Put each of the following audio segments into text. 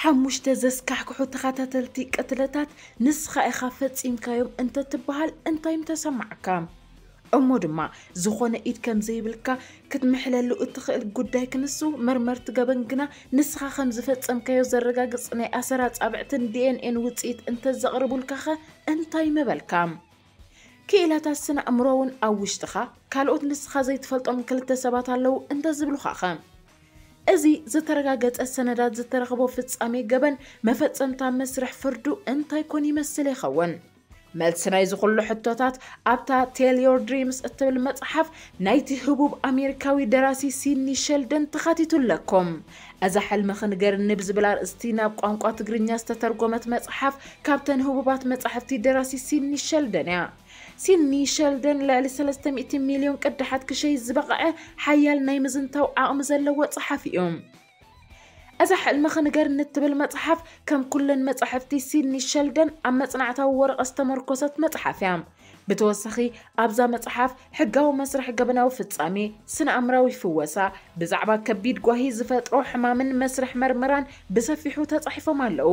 ሓሙሽተ ዘስካሕክሑ ተኸታተልቲ ቅትለታት ንስኻ ኢኻ ፈጺምካዮም እንተትበሃል እንታይ ምተሰማዓካ? እሞ ድማ ዝኾነ ኢድ ከም ዘይብልካ ክትምሕለሉ እትኽእል ጉዳይ ክንሱ፣ መርመርቲ ገበን ግና ንስኻ ከም ዝፈጸምካዮ ዘረጋግጽ ናይ ኣሰር ኣጻብዕትን ዲ ኤን ኤን ውጽኢት እንተዘቕርቡልካኸ እንታይ ምበልካ? ክኢላታት ስነ ኣእምሮ እውን ኣብ ውሽጥኻ ካልኦት ንስኻ ዘይትፈልጦም ክልተ ሰባት ኣለዉ እንተዝብሉኻኸ? እዚ ዝተረጋገጸ ሰነዳት ዝተረኽቦ ፍጻሜ ገበን መፈጸምታ መስርሕ ፍርዱ እንታይ ኮን ይመስል ይኸውን? መልሲ ናይዚ ኩሉ ሕቶታት ኣብታ ቴል ዮር ድሪምስ እትብል መጽሓፍ ናይቲ ህቡብ ኣሜሪካዊ ደራሲ ሲድኒ ሸልደን ተኻቲቱ ኣለኩም። እዛ ሕልምኺ ንገርኒ ብዝብል ኣርእስቲ ናብ ቋንቋ ትግርኛ ዝተተርጎመት መጽሓፍ ካብተን ህቡባት መጻሕፍቲ ደራሲ ሲድኒ ሸልደን እያ። ሲድኒ ሸልደን ልዕሊ ሰለስተ ሚእቲ ሚልዮን ቅዳሓት ክሸይጥ ዝበቕዐ ሓያል ናይ ምዝንታው ዓቕሚ ዘለዎ ጸሓፊ እዩ። እዛ ሕልምኺ ንገርኒ እትብል መጽሓፍ ከም ኩለን መጻሕፍቲ ሲድኒ ሸልደን ኣብ መጽናዕታዊ ወረቐት ዝተመርኮሰት መጽሓፍ እያ። ብተወሳኺ ኣብዛ መጽሓፍ ሕጋዊ መስርሕ ገበናዊ ፍጻሜ፣ ስነ ኣእምራዊ ፍወሳ፣ ብዛዕባ ከቢድ ጓሂ ዝፈጥሮ ሕማምን መስርሕ መርመራን ብሰፊሑ ተጻሒፎም ኣለዉ።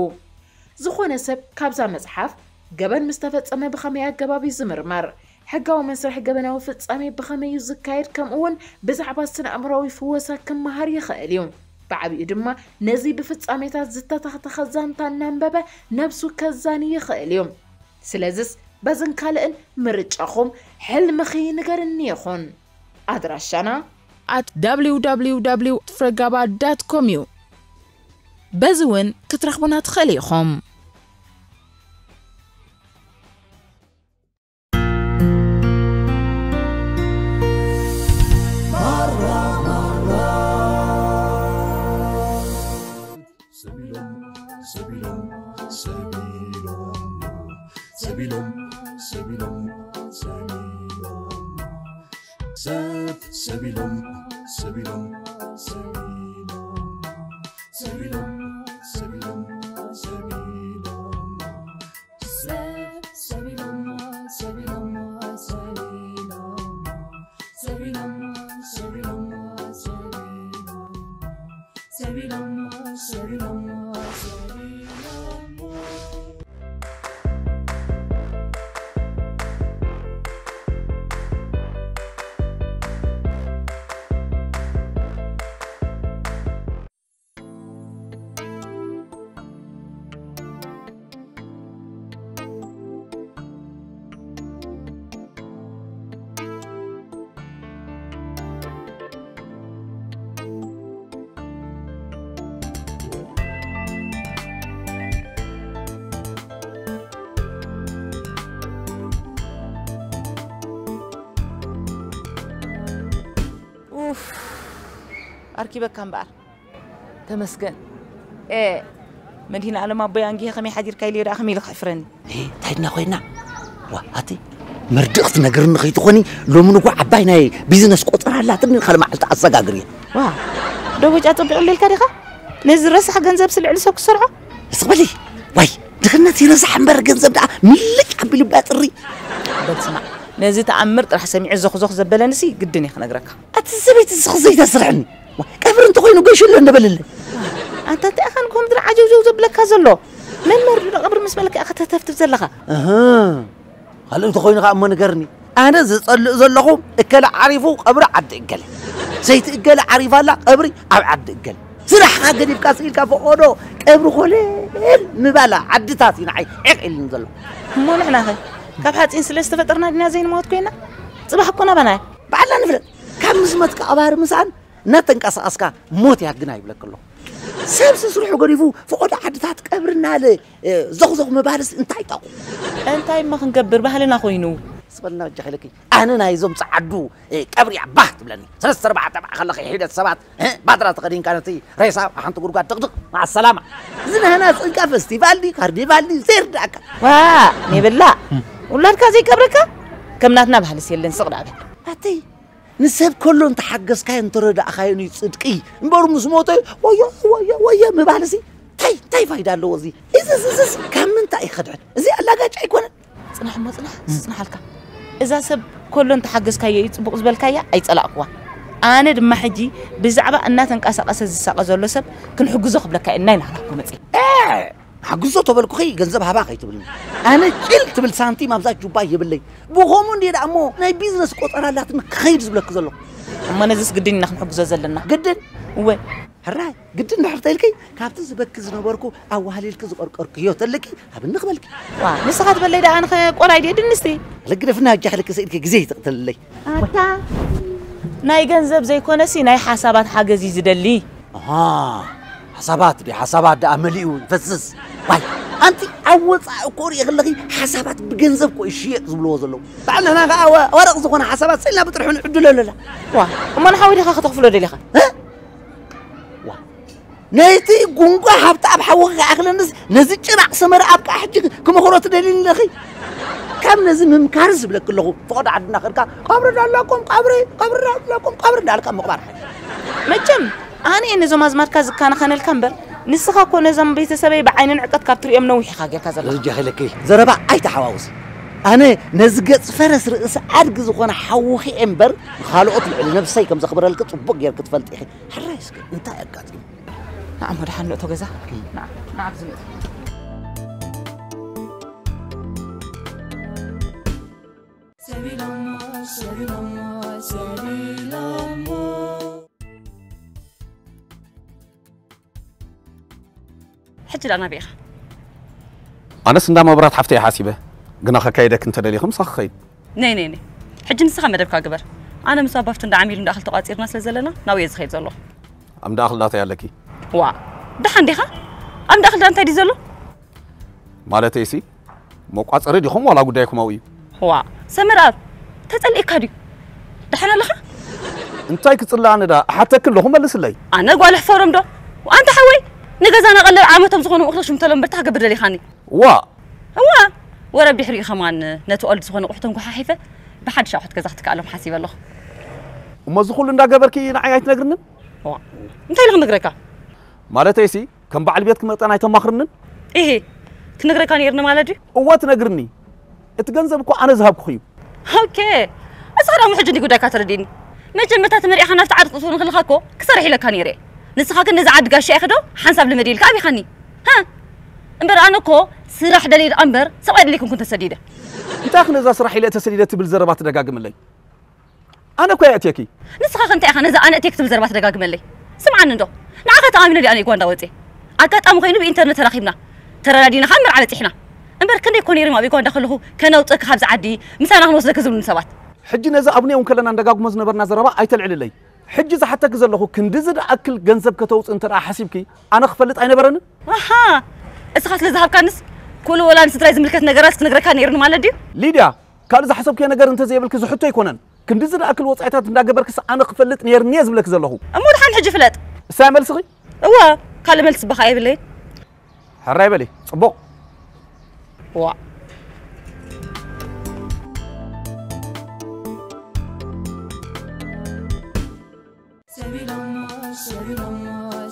ዝኾነ ሰብ ካብዛ መጽሓፍ ገበን ምስ ተፈጸመ ብኸመይ ኣገባብ እዩ ዝምርመር? ሕጋዊ መስርሕ ገበናዊ ፍጻሜ ብኸመይ እዩ ዝካየድ? ከምኡ እውን ብዛዕባ ስነ ኣእምራዊ ፍወሳ ክመሃር ይኽእል እዩ። ብዓቢኡ ድማ ነዚ ብፍጻሜታት ዝተተኽተኸ ዛንታ እናንበበ ነብሱ ከዛኒ ይኽእል እዩ። ስለዝስ በዝን ካልእን ምርጫኹም ሕልምኺ ንገርኒ ይኹን። ኣድራሻና at www ፍረጋባ ዳት ኮም እዩ። በዚ እውን ክትረኽቡና ትኽእሉ ኢኹም። ሰቢሎም፣ ሰቢሎም፣ ሰቢሎም፣ ሰቢሎም፣ ሰቢሎም፣ ሰብ፣ ሰቢሎም፣ ሰቢሎም፣ ሰቢሎም፣ ሰቢሎም፣ ሰቢሎም፣ ሰቢሎም፣ ሰብ፣ ሰቢሎም፣ ሰቢሎም፣ ሰቢሎም፣ ሰቢሎም፣ ሰቢሎም፣ ሰቢሎም፣ ሰቢሎም፣ ሰቢሎም፣ ሰቢሎም። ኡፍ፣ ኣርኪበካ እምበኣር። ተመስገን። ኤ፣ መድህን ኣለም ኣቦይ ኣንጊሄ ከመይ ሓዲርካ ኢልዮ ደኣ ከመይ ኢሉ ክሕፍረኒ? እ፣ እንታይ ድና ኮይና? ዋ፣ ኣቲ መርድእ ክትነግርኒ ከይትኾኒ፣ ሎሚ ንጎ ዓባይ ናይ ቢዝነስ ቆጸራ ኣላትኒ፣ ካልእ መዓልቲ ኣሰጋግር እየ። ዋ፣ ዶ ወጫ ጸቢቑ ኣለልካ ዲኻ? ነዚ ረሳሕ ገንዘብ ስልዕሊ ሰብ ክሰርዖ? እስቕ በሊ። ዋይ፣ ድኽነት ይረሳሕ እምበር ገንዘብ ደኣ ምልጭ ኣቢሉ ባጥሪ። በል ስማዕ፣ ነዚ ተኣምር ጥራሕ ሰሚዐ ዞኽዞኽ ዘበለንሲ ግድን እየ ክነግረካ። ኣቲ ሰበይቲ ስኽ ዘይተስርሕኒ። ዋ፣ ቀብሪ እንተኾይኑ ገይሹ ኣሎ እንደበለለ። ኣንታ እንታይ ኢኻ ንኮምድሪ ዓጀውጀው ዘብለካ ዘሎ? መን መርድእ ቀብሪ ምስ በለካ ኢኻ ተተፍትፍ ዘለኻ? እህ፣ ካልእ እንተኾይኑ ኸኣ እሞ ንገርኒ። ኣነ ዝጸልእ ዘለኹ እከለ ዓሪፉ ቀብሪ ዓዲ እገለ። ሰይቲ እገለ ዓሪፋ ኣላ ቀብሪ ኣብ ዓዲ እገለ። ስራሕኻ ገዲፍካ ስኢልካ ፈቖዶ ቀብሪ ኮለል ምባላ ዓድታት እዩ ንዓይ ዒቕ ኢሉኒ ዘሎ። እሞ ንሕናኸ ካብ ሓጺን ስለ ዝተፈጠርና ዲና ዘይንሞት ኮይና? ጽባሕ እኮ ናባና እያ። ባዕልና ንፍለጥ። ካብ ምስመትካ ኣባሪ ምስኣን እናተንቀሳቐስካ ሞት እያ ግና ይብለኪ ኣለኹ። ሰብ ስስርሑ ገዲፉ ፈቖዶ ዓድታት ቀብሪ እናለ፣ እ፣ ዞኽዞኽ ምባልስ እንታይ ጠቑ? እንታይ እሞ ክንገብር ባህልና ኮይኑ? ስበልና በጃኺ ኢለኪ። ኣነ ናይዞም ጸዓዱ፣ እ፣ ቀብሪ እያ ባህ ትብለኒ። ሰለስተ ኣርባዕተ ባዕ ከለኺ ሒደት ሰባት፣ እ፣ ባድራ ተኸዲንካ ነቲ ሬሳ ኣብ ሓንቲ ጉድጓድ ድቕድቕ፣ መዓ ሰላማ። እዚ ናህና ጽንቃ ፈስቲቫል ድዩ፣ ካርኒቫል ድዩ፣ ዘይርዳእካ። ዋ፣ ሜበላ፣ ውላድካ ዘይቀብረካ? ከም ናትና ባህልስ የለን፣ ስቕ ደኣ በል። ኣተይ፣ ንሰብ ከሎ እንተሓገዝካዮ እንተረዳእካዮን እዩ ጽድቂ። እምበሩ ምስ ሞተ ወዮ፣ ወዮ፣ ወዮ ምባልሲ እንታይ፣ እንታይ ፋይዳ ኣለዎ እዚ? እዚ፣ እዚ፣ እዚ፣ እዚ ካብ ምንታይ እዩ ክድሕን? እዚ ኣላጋጭ ኣይኮነን። ጽናሕ እሞ ጽናሕ፣ ጽናሓልካ። እዛ ሰብ ከሎ እንተሓገዝካዮ እዩ ጽቡቕ ዝበልካያ ኣይጸላእክዋ። ኣነ ድማ ሕጂ ብዛዕባ እናተንቀሳቐሰ ዝሳቐ ዘሎ ሰብ ክንሕግዞ ክብለካ እየ እናይናህራኩ መጽእ። ሓግዞ ተበልኩኺ ገንዘብ ሃባ ከይትብልኒ። ኣነ ጭል ትብል ሳንቲም ኣብዛ ጁባ የብለይ። ብኸምኡ እንዴ ደኣ እሞ ናይ ቢዝነስ ቆጸራ ኣላትኒ ክኸይድ ዝብለኪ ዘለኹ። እሞ ነዚስ ግድን ኢና ክንሕግዞ ዘለና። ግድን? እወ። ሕራይ፣ ግድን ድሕር ተልኪ ካብቲ ዝበኪ ዝነበርኩ ኣዋህሊልኪ ዝቐርቀርክዮ ተልኪ ሃብኒ ክበልኪ። ዋ፣ ንስኻ ትበለይ ደኣ ኣነ ኸ ቆራይ ድየ ድንስቲ? ልግደፍና እጃ ክልክ ስኢልኪ ግዜ ይትቕተልለይ። ኣታ ናይ ገንዘብ ዘይኮነሲ ናይ ሓሳባት ሓገዝ እዩ ዝደሊ። ኣሃ፣ ሓሳባት ድዩ? ሓሳባት ደኣ መሊኡ ይፈስስ። ዋይ፣ ኣንቲ ኣብ ወጻኢ እኮ ሪኢ ከለኺ ሓሳባት ብገንዘብ እኮ ይሽየጥ ዝብልዎ ዘለዉ። ባዕልና ኸኣ ወ-፣ ወረቕ ዝኾነ ሓሳባት ስኢልና ብጥርሑ ንዕድሎ ኣለና። ዋ፣ እሞ ንሓዊ ዲኻ ከተኽፍሎ ደሊኻ? እ? ዋ፣ ነቲ ጉንጓ ሃብቲ ኣብ ሓዊ ክኣኽለንስ ነዚ ጭራቕ ሰመረ ኣብ ከዓ ሕጂ ክመኽሮ ትደልይኒ ኣለኺ? ካብ ነዚ ምምካር ዝብለኪ ኣለኹ። ፍቕዲ ዓድና ከድካ ቀብሪ ዳላኩም ቀብሪ፣ ቀብሪ ዳላኩም ቀብሪ እንዳልካ ምቕባር ሓይሽ። መቸም ኣነ እየ ነዞም ኣዝማድካ ዝካናኸነልካ እምበር፣ ንስኻ እኮ ነዞም ቤተሰበይ ብዓይኒ ንዕቀት ካብ ትሪኦም ነዊሕ ኢኻ ጌርካ ዘለኻ። ደረጃ ኸይለኪ ዘረባ ኣይተሓዋውስ። ኣነ ነዚ ገጽ ፈረስ ርእሲ ኣድጊ ዝኾነ ሓውኺ እየ እምበር፣ ንኻልኦት ልዕሊ ነብሰይ ከም ዘኽብረልኪ ጽቡቕ ጌርኪ ትፈልጢ ኢኺ። ሕራይ እስከ እንታይ ኣጋጢሙ? ንዓ እሞ ደሓን ንእቶ ገዛ። ንዓ፣ ንዓ ኣብዚ ንእቶ። ሰቢሎሞ፣ ሰቢሎሞ፣ ሰቢሎሞ። ሕጂ ደኣ ናበይ ኢኻ? ኣነስ እንዳ መብራት ሓፍተይ ሓሲበ፣ ግና ከካይደክ እንተደሊኹ ምሳኺ ኸይድ። ነይ፣ ነይ፣ ነይ። ሕጂ ንስኻ መደብካ ግበር። ኣነ ምስ ኣባፍቱ እንዳ ዓሚሉ እንዳ ኣኽል ተቋጺርና ስለ ዘለና፣ ናብኡ እየ ዝኸይድ ዘለኹ። ኣብ እንዳ ኣኽል ዳታይ ኣለኪ? ዋ፣ ደሓን ዲኻ? ኣብ እንዳ ኣኽል ዳ እንታይ ድዩ ዘሎ? ማለተይሲ፣ መቋጸሪ ዲኹም ዋላ ጉዳይኩም ኣብኡ እዩ? ዋ፣ ሰመርኣብ፣ ተጸሊእካ ድዩ? ደሓን ኣለኻ? እንታይ ክጽልኣኒ ዳ? እሓተኪ ኣለኹ፣ መልስለይ። ኣነ ጓል ሕፈሮም ዶ? ኣንታ ሓወይ፣ ንገዛና ቀለብ ዓመቶም ዝኾኑ እኽሊ ሽምተሎም ብርታ ክገብር ደሊኻኒ? ዋ! እዋ! ወረ ብድሕሪኡ ከማን ነቲ ኦልድ ዝኾነ ኣቑሑቶም ጓሓሒፈ ብሓድሽ ኣቑሑት ገዛ ክትከኣሎም ሓሲበ ኣለኹ። እሞ እዚ ኩሉ እንዳገበርኪ ንዓይ ኣይትነግርንን? ዋ! እንታይ ኢለ ክነግረካ? ማለተይሲ፣ ከም በዓል ቤትኪ መጠን ኣይተማኽርንን? ኢሂ፣ ክነግረካ ነይርኒ ማለት ድዩ? እወ ትነግርኒ። እቲ ገንዘብ እኮ ኣነ ዝሃብኩኺ እዩ። ኦኬ። እስኻ ደሞ ሕጂ እንዲ ጉዳይካ ተረዲእኒ። መጀመርታ ተመሪዕኻ ናብቲ ዓዲ ክትእትወኒ ከለኻ እኮ ክሰርሕ ኢለካ ነይረ። ንስኻ ግን ነዚ ዓዲ ጋሻ ኢኻ ዶ ሓንሳብ ልመድ ኢልካ ኣቢኻኒ። ሃ? እምበር ኣነ እኮ ስራሕ ደልየ ደኣ እምበር ሰብ ኣይደለይኩን ኩን ተሰዲደ። እንታይ ኢኺ ነዛ ስራሕ ኢለ ተሰዲደ ትብል ዘረባ ትደጋግምለይ? ኣነ እኮ የእትየኪ። ንስኻ ከ እንታይ ኢኻ ነዛ ኣነ እትየኪ ትብል ዘረባ ትደጋግመለይ? ስምዓኒ እንዶ። ንዓኻ ተኣሚነ ድየ ኣነ ዩጋንዳ ወፅየ? ኣጋጣሚ ኮይኑ ብኢንተርነት ተራኺብና። ተረዳዲና ካብ መርዓ በፂሕና። እምበር ክንደይ እኮ ነይሮም ኣብ ዩጋንዳ ከለኹ ከነውፀካ ካብዚ ዓዲ ምሳና ክንወስደካ ዝብሉኒ ሰባት። ሕጂ ነዚ ኣብ ኔው ከለና ንደጋግሞ ዝነበርና ዘረባ ኣይተልዕልለይ። ሕጂ ዝሓተኪ ዘለኹ ክንድዚ ዝኣክል ገንዘብ ከተውፅእ እንተ ደኣ ሓሲብኪ ኣነ ክፈልጥ ኣይነበረንን? ኣሃ፣ እስኻ ስለ ዝሃብካንስ ኩሉ ወላ ንስድራይ ዝምልከት ነገራት ክነግረካ ነይሩኒ ማለት ድዩ? ሊድያ፣ ካልእ ዝሓሰብክዮ ነገር እንተዘይብልኪ ዝሕቶ ኣይኮነን። ክንድዚ ዝኣክል ወጻኢታት እንዳገበርክስ ኣነ ክፈልጥ ነይርኒ እየ ዝብለኪ ዘለኹ። እሞ ድሓን ሕጂ ፍለጥ። እሳይ መልስኺ? እወ፣ ካልእ መልሲ በኻ የብለይን። ሕራይ በሊ፣ ጽቡቕ። ዋ። ሰቢሎሞ፣ ሰቢሎሞ፣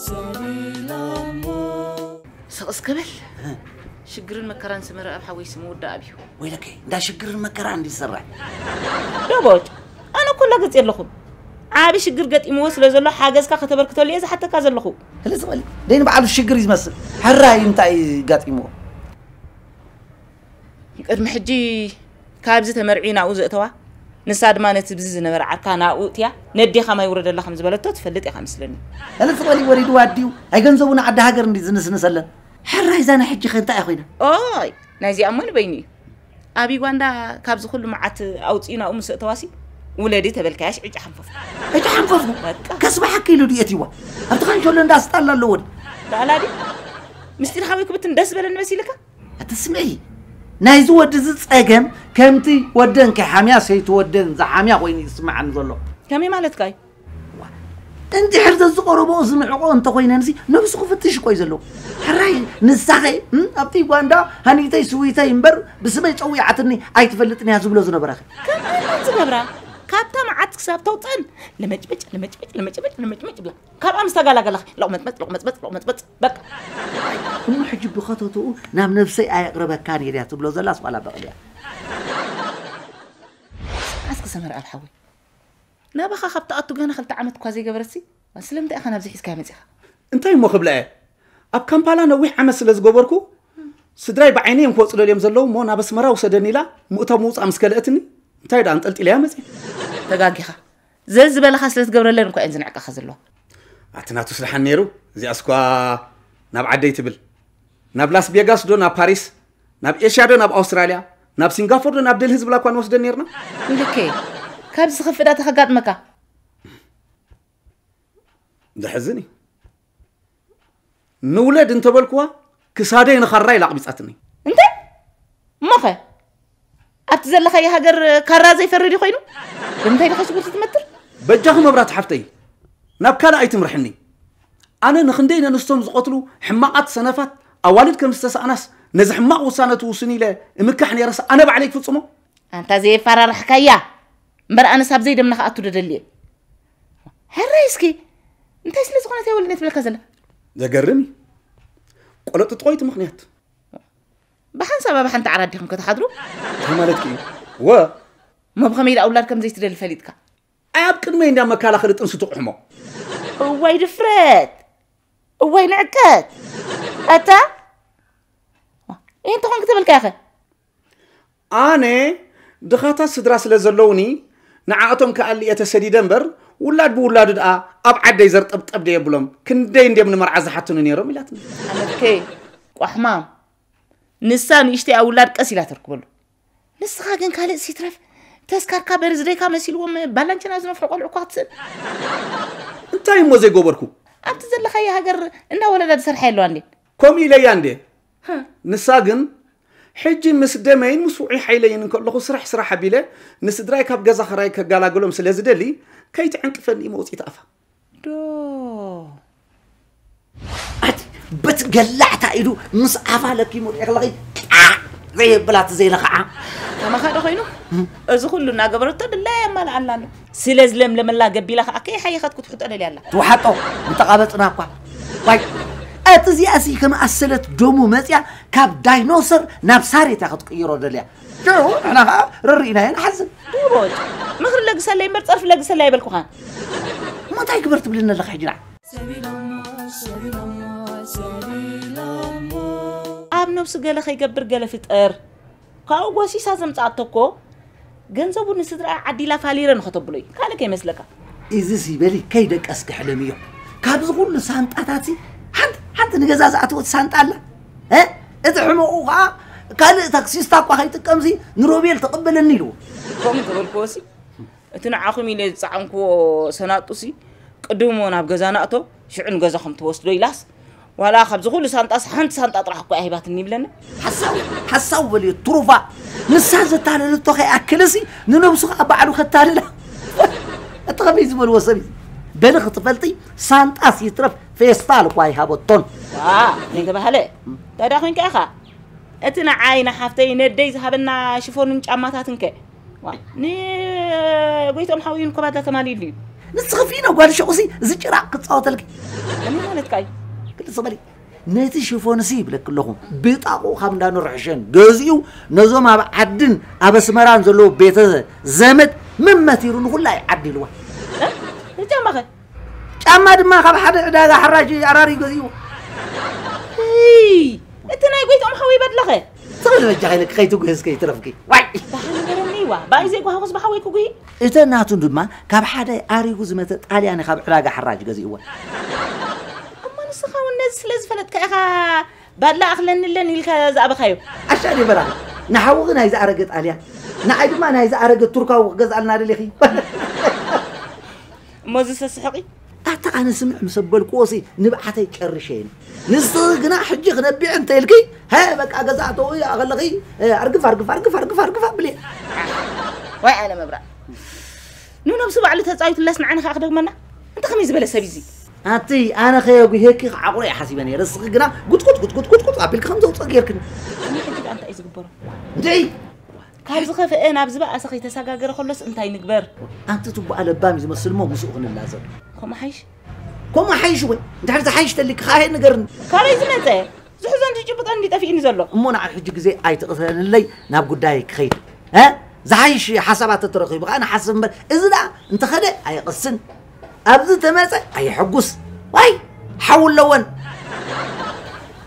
ሰቢሎሞ። ስቕ እስከ በል። እ። ሽግርን መከራን ሰመረ ኣብ ሓወይሲ ምውዳእ ኣብዩ። ወይለከይ፣ እንዳ ሽግርን መከራን እንዲ ዝሰርሕ። ደቦጭ፣ ኣነ እኮ ላገጽ የለኹም። ዓቢ ሽግር ገጢምዎ ስለ ዘሎ ሓገዝካ ከተበርክተሉ እየ ዝሓተካ ዘለኹ። ህልጽ በሊ፣ ደይን በዓሉ ሽግር እዩ ዝመስል። ሕራይ እንታይ እዩ ጋጢምዎ? ቅድሚ ሕጂ ካብዚ ተመርዕዩ ናብኡ ዘእተዋ፣ ንሳ ድማ ነቲ ብዚ ዝነበረ ዓርካ ናብኡ እትያ፣ ነዴኻ ማይ ውረደላ ከም ዝበለቶ ትፈልጥ ኢኻ መስለኒ። እልፍ በሊ ወሪድዋ ኣዲኡ፣ ኣይገንዘቡ ንዓዲ ሃገር እንዲ ዝንስንሰለን። ሕራይ እዛ ናይ ሕጂ ኸ እንታይ እያ ኮይና? ኦይ፣ ናይዚኣ እሞ ንበይኑ እዩ። ኣብ ዩጋንዳ ካብዚ ኩሉ መዓት ኣውፂኡ ናብኡ ምስ እተዋሲ፣ ውለዲ ተበልካያሽ ዕጫ ሓንፈፉ። ዕጫ ሓንፈፉ? በቃ። ከስበሓኪ ኢሉ ድዩ እትይዋ? ኣብቲ ኻንሸሎ እንዳስጣላ ኣለዎ ድዩ? በዓላ ድዩ? ምስጢር ሓወይ ክብትን ደስ በለኒ መሲልካ? ኣቲ ስምዒ፣ ናይዚ ወዲ እዚ ጸገም ከምቲ ወደን ከይሓምያ ሰይቲ ወደን ዝሓምያ ኮይኑ እዩ ዝስምዓኒ ዘሎ። ከመይ ማለትካ እዩ? እንድሕር ዘዝቐረብኦ ዝንዕቆ እንተኾይነንሲ ነብሱ ክፍትሽ እኮ እዩ ዘለዎ። ሕራይ ንሳኸ፣ እም፣ ኣብቲ ዩጋንዳ ሃኒተይ ስዊተይ እምበር ብስመይ ጸዊዓትኒ ኣይትፈልጥን እያ ዝብሎ ዝነበረኸ? ከምኣ ዝገብራ ካብታ መዓት ክሳብ ተውፀን ለመጭመጭ፣ ለመጭመጭ፣ ለመጭመጭ፣ ለመጭመጭ ይብላ። ካብኣ ምስ ተጋላገለኺ፣ ሎቕመጽመጽ፣ ሎቕመጽመጽ፣ ሎቕመጽመጽ፣ በቃ። እሞ ሕጂ ብኸተትኡ ናብ ነብሰይ ኣየቕርበካን እየ ድያ ትብሎ ዘላስ ዋላ በቕሊ እያ? እስኪ ሰመረ ኣብ ሓወይ፣ ናባኻ ካብ ትኣቱ ገና ክልተ ዓመት እኳ ዘይገበረትሲ፣ ስለምንታይ ኢኻ ናብዚ ሒዝካያ መጺኻ? እንታይ እሞ ክብላ እየ? ኣብ ካምፓላ ነዊሕ ዓመት ስለ ዝገበርኩ፣ ስድራይ ብዓይነይ እዮም ክወፁ ደልዮም ዘለዉ እሞ ናብ ኣስመራ ውሰደኒ ኢላ ምእታው ምውፃእ ምስ ከልአትኒ፣ እንታይ ደኣ ኣንጠልጢለያ መፅየ። ተጋጊኻ። ዘዝበለኻ ስለ ትገብረለን እኳ እየን ዝንዕቀኻ ዘለዋ። ኣቲ ናቱስ ደሓን ነይሩ። እዚኣስ እኳ ናብ ዓደይ ትብል። ናብ ላስ ቬጋስ ዶ ናብ ፓሪስ፣ ናብ ኤሽያ ዶ ናብ ኣውስትራልያ፣ ናብ ሲንጋፎር ዶ ናብ ደልሂ ዝብላ እኳ ንወስደን ነይርና። እንድከ፣ ካብዚ ዝኸፍእ ዳታ ከጋጥመካ። ዘሕዝን እዩ። ንውለድ እንተበልኩዋ ክሳደይ ንኻራ ኢላ ኣቕቢጻትኒ። እንታይ እሞኸ? ኣብቲ ዘለኻዮ ሃገር ካራ ዘይፈርድ ኮይኑ ብምንታይ ኢኻ ሽጉርቲ ትመትር? በጃኺ መብራት ሓፍተይ፣ ናብ ካልእ ኣይትምርሕኒ። ኣነ ንኽንደይ ነንስቶም ዝቐትሉ ሕማቓት ሰነፋት ኣዋልድ ከም ዝተሳእናስ ነዚ ሕማቕ ውሳነ ትውስኑ ኢለ እምካሕ ነይረስ ኣነ ባዕለይ ክፍጽሞ። ኣንታ ዘየፈራርሕካያ እምበር ኣነስ ኣብ ዘይደምና ክኣቱ ደደልየ። ሕራይ እስኪ እንታይ ስለ ዝኾነት እያ ወሊድ ትብለካ ዘላ? ዘገርም እዩ። ቆለጥጥቆ እቲ ምኽንያት። ብሓንሳብ ኣብ ሓንቲ ዓራት ዲኹም ከተሓድሩ? እንታይ ማለትኪ እዩ? ወ እሞ ብኸመይ ኢላ ኣውላድ ከም ዘይትደሊ ፈሊጥካ? ኣብ ቅድመይ እንዳ መከላኸሊ ጥንሲ ትቑሕሞ። እዋይ ድፍረት! እዋይ ንዕቀት! ኣታ ይህን ተኾን ክትብልካ ኢኸ? ኣነ ድኻታት ስድራ ስለ ዘለውኒ ንዓኣቶም ክኣሊ እየ ተሰዲደ እምበር ውላድ ብውላዱ ደኣ ኣብ ዓደይ ዘርጠብጠብ ደየብሎም ክንደይ እንድዮም ንመርዓ ዝሓትኑ ነይሮም ኢላትኒ። ኣመትከይ ቋሕማም ንሳ ንእሽተይ ኣብ ውላድ ቀስ ኢላ ተርክበሉ። ንስኻ ግን ካልእ ሲትረፍ ተስካርካ በርዝደይካ መሲልዎም ባላንቸና ዝነፍሑ ቆልዑ እኳ ክትስእል። እንታይ እሞ ዘይገበርኩ? ኣብቲ ዘለኻዮ ሃገር እናወለዳ ዝሰርሓ የለዋ እንዴ? ከምኡ ኢለያ እንዴ? ንሳ ግን ሕጂ ምስ ደመይን ምስ ውዑይ ሓይለይን እንከለኹ ስራሕ ስራሕ ኣቢለ ንስድራይ ካብ ገዛ ኸራይ ከጋላግሎም ስለ ዝደሊ ከይትዕንቅፈኒ መውፅኢት ኣፋ። ዶ ኣቲ በቲ ገላዕታ ኢዱ ምስ ኣፋ ለኪሙ ሪኤ ከለኺ ጣዕ ዘየብላት ዘይለኽዓ። ከማኻ ዶ ኮይኑ እዚ ኩሉ እናገበረቶ ድላያ የማልኣላ ኣሎ። ስለ ዝለምለመላ ገቢላ ከዓ ከይሓየኸት ክትሕጦ ደልያ ኣላ። ትውሓጦ ምተቓበጽና እኳ። ዋይ እቲ እዚኣሲ ከመኣሰለት ደሙ መጽያ ካብ ዳይኖሰር ናብ ሳሬት እያ ክትቅይሮ ደልያ። ሽዑ ንሕና ከዓ ርርኢናዮ ንሓዝን። ድቦጭ ምኽሪ ለግሰለይ እምበር ጸርፊ ለግሰለይ ኣይበልኩኻን። እሞ እንታይ ግበር ትብልኒ ኣለኻ ሕጂ ንዓ? ኣብ ነብሱ ገለ ከይገብር ገለ ፍጠር። ካብኡ ጎሲሳ ዘምጻኣቶ እኮ ገንዘቡ ንስድራኣ ዓዲላ ፋሊረ ንኸተብሎ እዩ። ካልእ ከይመስለካ። እዚሲ በሊ ከይደቀስኪ ሕለምዮ። ካብዚ ኩሉ ሳንጣታትሲ ሓንቲ ሓንቲ ንገዛ ዝኣተወት ሳንጣ ኣላ። እ? እቲ ሕመቑ ኸዓ ካልእ ታክሲስታ እኳ ከይጥቀምሲ ንሮቤል ተቐበለኒ ኢልዎ። ከምኡ ተበልክዎሲ እቲ ንዓኹም ኢለ ዝጸዓንክዎ ሰናጡሲ ቅድሞ ናብ ገዛ ናእቶ ሽዑ ንገዛኹም ትወስዶ ኢላስ ዋላ ካብዚ ኩሉ ሳንጣስ ሓንቲ ሳንጣ ጥራሕ እኮ እያ ሂባትኒ ይብለኒ። ሓሳው ሓሳው በልዮ ትሩፋ ንሳ ዘታለለቶ ከይኣክልሲ ንነብሱ ከዓ ባዕሉ ከታልላ እቲ ከመይ ዝበልዎ ሰብ እዩ በሊ ክትፈልጢ ሳንጣስ ይትረፍ ፌስታል እኳ ኣይሃበቶን ዋ ዘይተባህለ እንታይ ደኣ ኮንካ ኢኻ እቲ ንዓይ ንሓፍተይ ነደይ ዝሃበና ሽፎንን ጫማታትን ከ ንጎይቶም ሓውዩ ንኮባድላ ተማሊሉ እዩ። ንስኺ ፊኖ ጓል ሸቑሲ እዚ ጭራቕ ክፃወተልኪ። ከመይ ማለትካ እዩ? ክልተ በሊ ነቲ ሽፎንሲ ይብለኪ ኣለኹ ብጣቑ ካብ እንዳኖር ሕሸን ገዚኡ ነዞም ኣብ ዓድን ኣብ ኣስመራን ዘለዉ ቤተ ዘመድ መመቲሩ ንኹላ እዩ ዓዲልዋ። ጫማኸ ጫማ ድማ ካብ ሓደ ዕዳጋ ሓራጅ ኣራሪ ገዚኡ። እቲ ናይ ጎይትኦም ሓወይ በድለኸ? ትኽእል በጃ ከይነ ከይትጉህዝ ከይትረፍኪ። ዋይ! ባህ ንገረኒ ዋ፣ ባይ ዘይጓሃኹስ ብሓወይ ክጉሂ? እተን ናቱ ድማ ካብ ሓደ ኣሪጉ ዝመተ ጣልያኒ ካብ ዕዳጋ ሓራጅ ገዚእወን። እሞ ንስኻ እውን ነዚ ስለ ዝፈለጥካ ኢኻ ባድላ ኣኽለኒለን ኢልካ ዝኣበኻዮ። ኣሻ ደበራ ንሓውኺ ናይ ዝኣረገ ጣልያን ንዓይ ድማ ናይ ዝኣረገ ቱርካዊ ክገዝኣልና ደሊኺ። እሞ እዚ ሰስሕቕ እዩ። ኣታ ኣነ ስምዕ ምስ ኣበልክዎሲ ንብዓተይ ጨርሸ እየ። ንስኺ ግና ሕጂ ክነቢዕ እንተ ኢልኪ፣ ሀ በቃ ገዛ ኣተዊ ከለኺ ኣርግፍ ኣርግፍ ኣርግፍ ኣርግፍ ኣርግፍ ኣብልየ። ዋይ ኣነ መብራእ ንነብሱ ባዕሉ ተፃዊቱላስ ንዓና ከዓ ክደግመና እንተ ከመይ ዝበለ ሰብ እዚ ኣቲ ኣነ ከየጉሄኪ ክዓቑሮ እየ ሓሲበ ነይረ እስኺ ግና ጉጥቁጥ ጉጥጉጥ ጉጥጉጥ ኣቢልኪ ከም ዘውፅእ ጌርክኒ ሕጂ ከዓ እንታይ እዩ ዝግበሮ እንድዒ ካብ ዝኸፍአ ናብ ዝበኣሰ ከይተሰጋገረ ከሎስ እንታይ ንግበር? ኣንቲ ትቡኣ ለባም እዩ ዝመስል እሞ ምስኡ ክንላዘብ። ከምኡ ሓይሽ? ከምኡ ሓይሽ ወይ? እንድሕር ዝሓይሽ ተሊኪ ከዓ ንገርኒ። ካበይ ዝመፀ? ዝሕዞን ዝጭብጦን እንዲ ጠፊእኒ ዘሎ። እሞ ንዓ ሕጂ ግዜ ኣይትቕተለለይ ናብ ጉዳይ ክኸይድ። እ? ዝሓይሽ ሓሳባት ተተረኺቡ ከዓ ንሓስብ እምበር እዚ ደኣ እንተኸደ ኣየቕስን። ኣብዚ ተመፀ ኣየሐጉስ። ዋይ ሓው ኣለወን።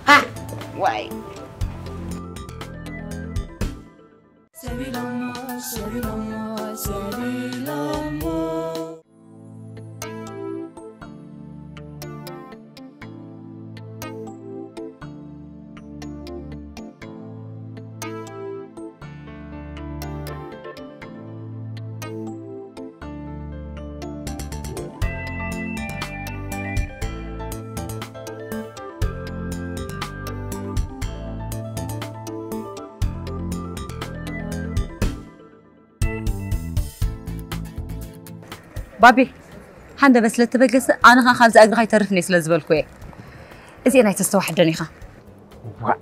ሃ! ዋይ! ባቢ፣ ሃንደበት ስለ እተበገሰ፣ ኣነ ኸኣ ካብዚ እግርኻ ኣይተርፍን እየ ስለ ዝበልኩ እየ። እዚኤን ኣይተስተዋሕደን ኢኻ። ዋእ!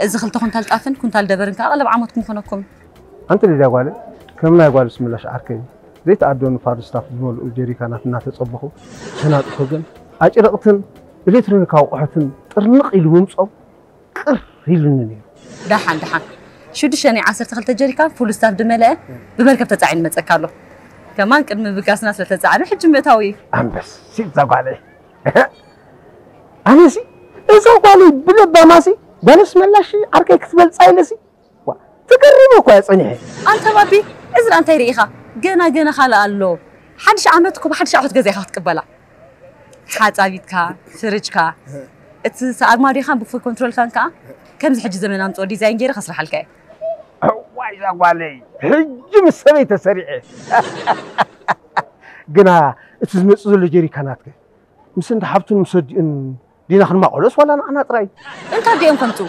እዚ ክልተ ኩንታል ጣፍን ኩንታል ደበርን ከኣ ቀለብ ዓመትኩም ክኾነኩም። ኣንቲ ሊድያ ጓለይ፣ ከም ናይ ጓልስ ምላሽ ዓርከይ፣ ዘይተኣደኑ ፋርስታፍ ዝመልኡ ጀሪካናት እናተጸበኹ፣ ተናጥፎ ግን ኣጭርቕትን ኤሌክትሮኒካዊ ኣቑሑትን ጥርንቕ ኢሉ ምምጾም ቅር ኢሉኒ ነይሩ። ደሓን፣ ደሓን። ሽዱሽተ ናይ ዓሰርተ ክልተ ጀሪካን ፉል ስታፍ ዝመልአ ብመርከብ ተጻዒኑ ይመጸካ ኣሎ። ከማን ቅድሚ ምብጋስና ስለ ተጻዕነ ሕጂ ምእታው እዩ። ኣንበሲት እዛ ጓለይ። ኣነሲ እዛ ጓለይ ብለባማሲ ጓለስ መላሽ ዓርከይ ክትበልጻ ኢለሲ ዋ፣ ተገሪመ እኮ እየ ጸኒሐ። ኣንታ ባቢ፣ እዚ ደኣ እንታይ ርኢኻ? ገና ገና ካልእ ኣሎ። ሓድሽ ዓመት እኮ ብሓድሽ ኣቑሑት ገዛ ኢኻ ክትቅበላ። ሓጻቢትካ፣ ፍርጅካ፣ እቲ ኣርማድዮኻን ብፉይ ኮንትሮልካን ከኣ ከምዚ ሕጂ ዘመን ኣምጽኦ ዲዛይን ገይረ ከስርሓልካ እየ። እዋይ እዛ ጓለይ፣ ሕጂ ምስ ሰበይ ተሰሪዐ። ግና እቲ ዝመጽእ ዘሎ ጀሪካናትከ? ምስ እንዳ ሓፍቱን ምስ ኣዲኡን ዲና ክንማቐሎስ ዋላ ንዓና ጥራይ? እንታይ ኣዲኦም ከምጽኡ?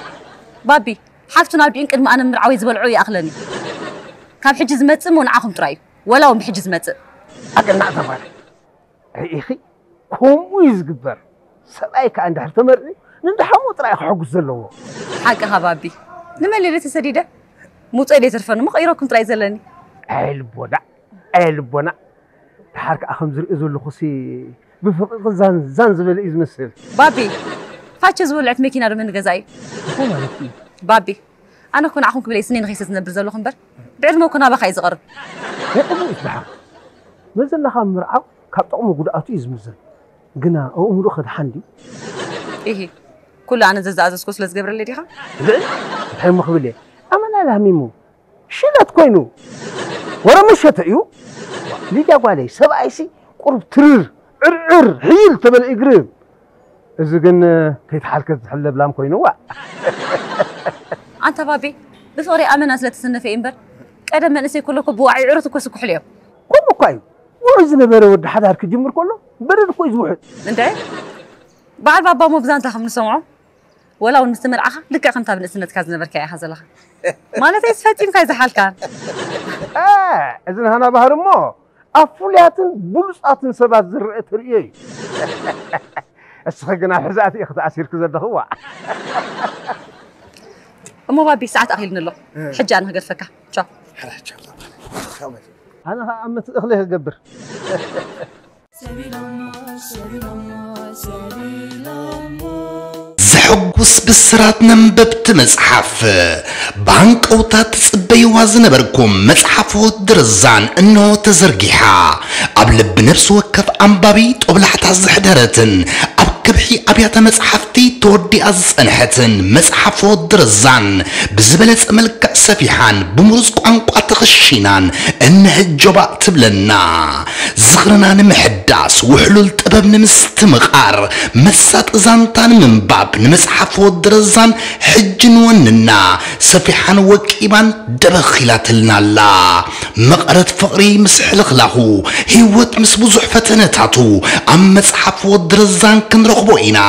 ባቢ፣ ሓፍቱን ኣዲኡን ቅድሚ ኣነ ምርዓወይ ዝበልዑ ይኣኽለኒ። ካብ ሕጂ ዝመጽእ እሞ ንዓኹም ጥራይ እዩ። ወላ እውን ብሕጂ ዝመጽእ። ኣገናዕ ተባለ። ርኢኺ? ከምኡ እዩ ዝግበር። ሰብኣይ ከኣ እንድሕር ተመርዒ፣ ንደሓሞ ጥራይ ክሕጉስ ዘለዎ። ሓቅኻ ባቢ። ንመን ኢለ ተሰዲደ? ምውጸእ ደይተርፈኒ እሞ ቀይረኩም ጥራይ ዘለኒ። ኣይ ልቦና፣ ኣይ ልቦና። ደሓር ከኣ ከም ዝርኢ ዘለኹሲ ብፍቕሪ ዛን ዛን ዝበለ እዩ ዝመስል። ባቢ፣ ፋቸ ዝበልዐት መኪና ዶ መን ገዛ እዩ? እንታይ ማለት እዩ? ባቢ፣ ኣነ እኮ ንዓኹም ክብል እየ ስኒ ንኸይሰ ዝነብር ዘለኹ እምበር፣ ብዕድመ እኮ ናባኻ እዩ ዝቐርብ። ናይ ቅድሚኡስ ደሓር። መዘናኻ ምርዓው ካብ ጥቕሚ ጉድኣቱ እዩ ዝምዘን። ግና ኣእምሮኸ ደሓን ድዩ? ኢሂ፣ ኩሉ ኣነ ዘዝኣዘዝኩ ስለ ዝገብረለይ ዲኻ? እንድዒ፣ እንታይ እሞ ክብል እየ? ኣመና ላህሚሙ። ሽለት ኮይኑ። ወረ መሸተ እዩ። ሊድያ ጓለይ፣ ሰብኣይሲ ቁሩብ ትርር፣ ዕርዕር፣ ሕይል ተበለ እግሪ። እዚ ግን ከይተሓልከት ዝሕለብ ላም ኮይኑ፣ ዋእ። ኣንታ ባቢ፣ ብፍቕሪ ኣመና ስለ ተሰነፈ እዩ እምበር፣ ቀደም መንእሰይ ከሎ እኮ ብዋዒ ዕሩት እኮ ስኩሕሉ እዮም። ከምኡ እኳ እዩ። ውዑይ ዝነበረ ወዲ ሓዳር ክጅምር ከሎ፣ በረድ እኮ እዩ ዝውሕጥ። እንድዒ፣ በዓል ባባ እሞ ብዛንታ ከም ንሰምዖ፣ ወላ እውን ምስ ተመርዓኻ ልክዕ ከምታ ብንእስነትካ ዝነበርካያ ኢኻ ዘለኻ። ማለተይስ ፈጺምካ ኣይዝሓልካን። እ፣ እዚ ናህና ባህሪ እሞ ኣብ ፍሉያትን ብሉጻትን ሰባት ዝረአ ተርእዮ እዩ። እስኺ ግን ኣብ ሕዛእቲ ኢኺ ተኣሲርኪ ዘለኺ፣ ዋእ። እሞ ባቢ፣ ሰዓት ኣኺሉኒ ኣሎ። እ። ሕጂ ኣነ ክገድፈካ። ቻው። ሓራ ቻው፣ ቻው። ኣነ ኸኣ ኣብ መትእኽሊ ክገብር። ዘሐጉስ ብስራት ነንበብቲ መጽሓፍ። ብሃንቀውታ ትጽበይዋ ዝነበርኩም መጽሓፍ ወዲ ረዛን እንሆ ተዘርጊሓ። ኣብ ልቢ ነፍሲ ወከፍ ኣንባቢ ጦብላሕታ ዘሕደረትን ኣብ ከብሒ ኣብያተ መጽሓፍቲ ተወዲኣ ዝጸንሐትን መጽሓፍ ወዲ ረዛን ብዝበለጸ መልክዕ ሰፊሓን ብምሩጽ ቋንቋ ተኸሺናን እነሀ ጆባእ ትብለና። ዝኽርና ንምሕዳስ፣ ውሕሉል ጥበብ ንምስትምቓር፣ መሳጢ ዛንታ ንምንባብ ንመጽሓፍ ወዲ ረዛን ሕጂ ንወንና። ሰፊሓን ወቂባን ደበኽ ኢላትልና ኣላ። መቐረት ፍቕሪ ምስ ሕልኽላኹ፣ ህይወት ምስ ብዙሕ ፈተነታቱ፣ ኣብ መጽሓፍ ወዲ ረዛን ክንረኽቦ ኢና።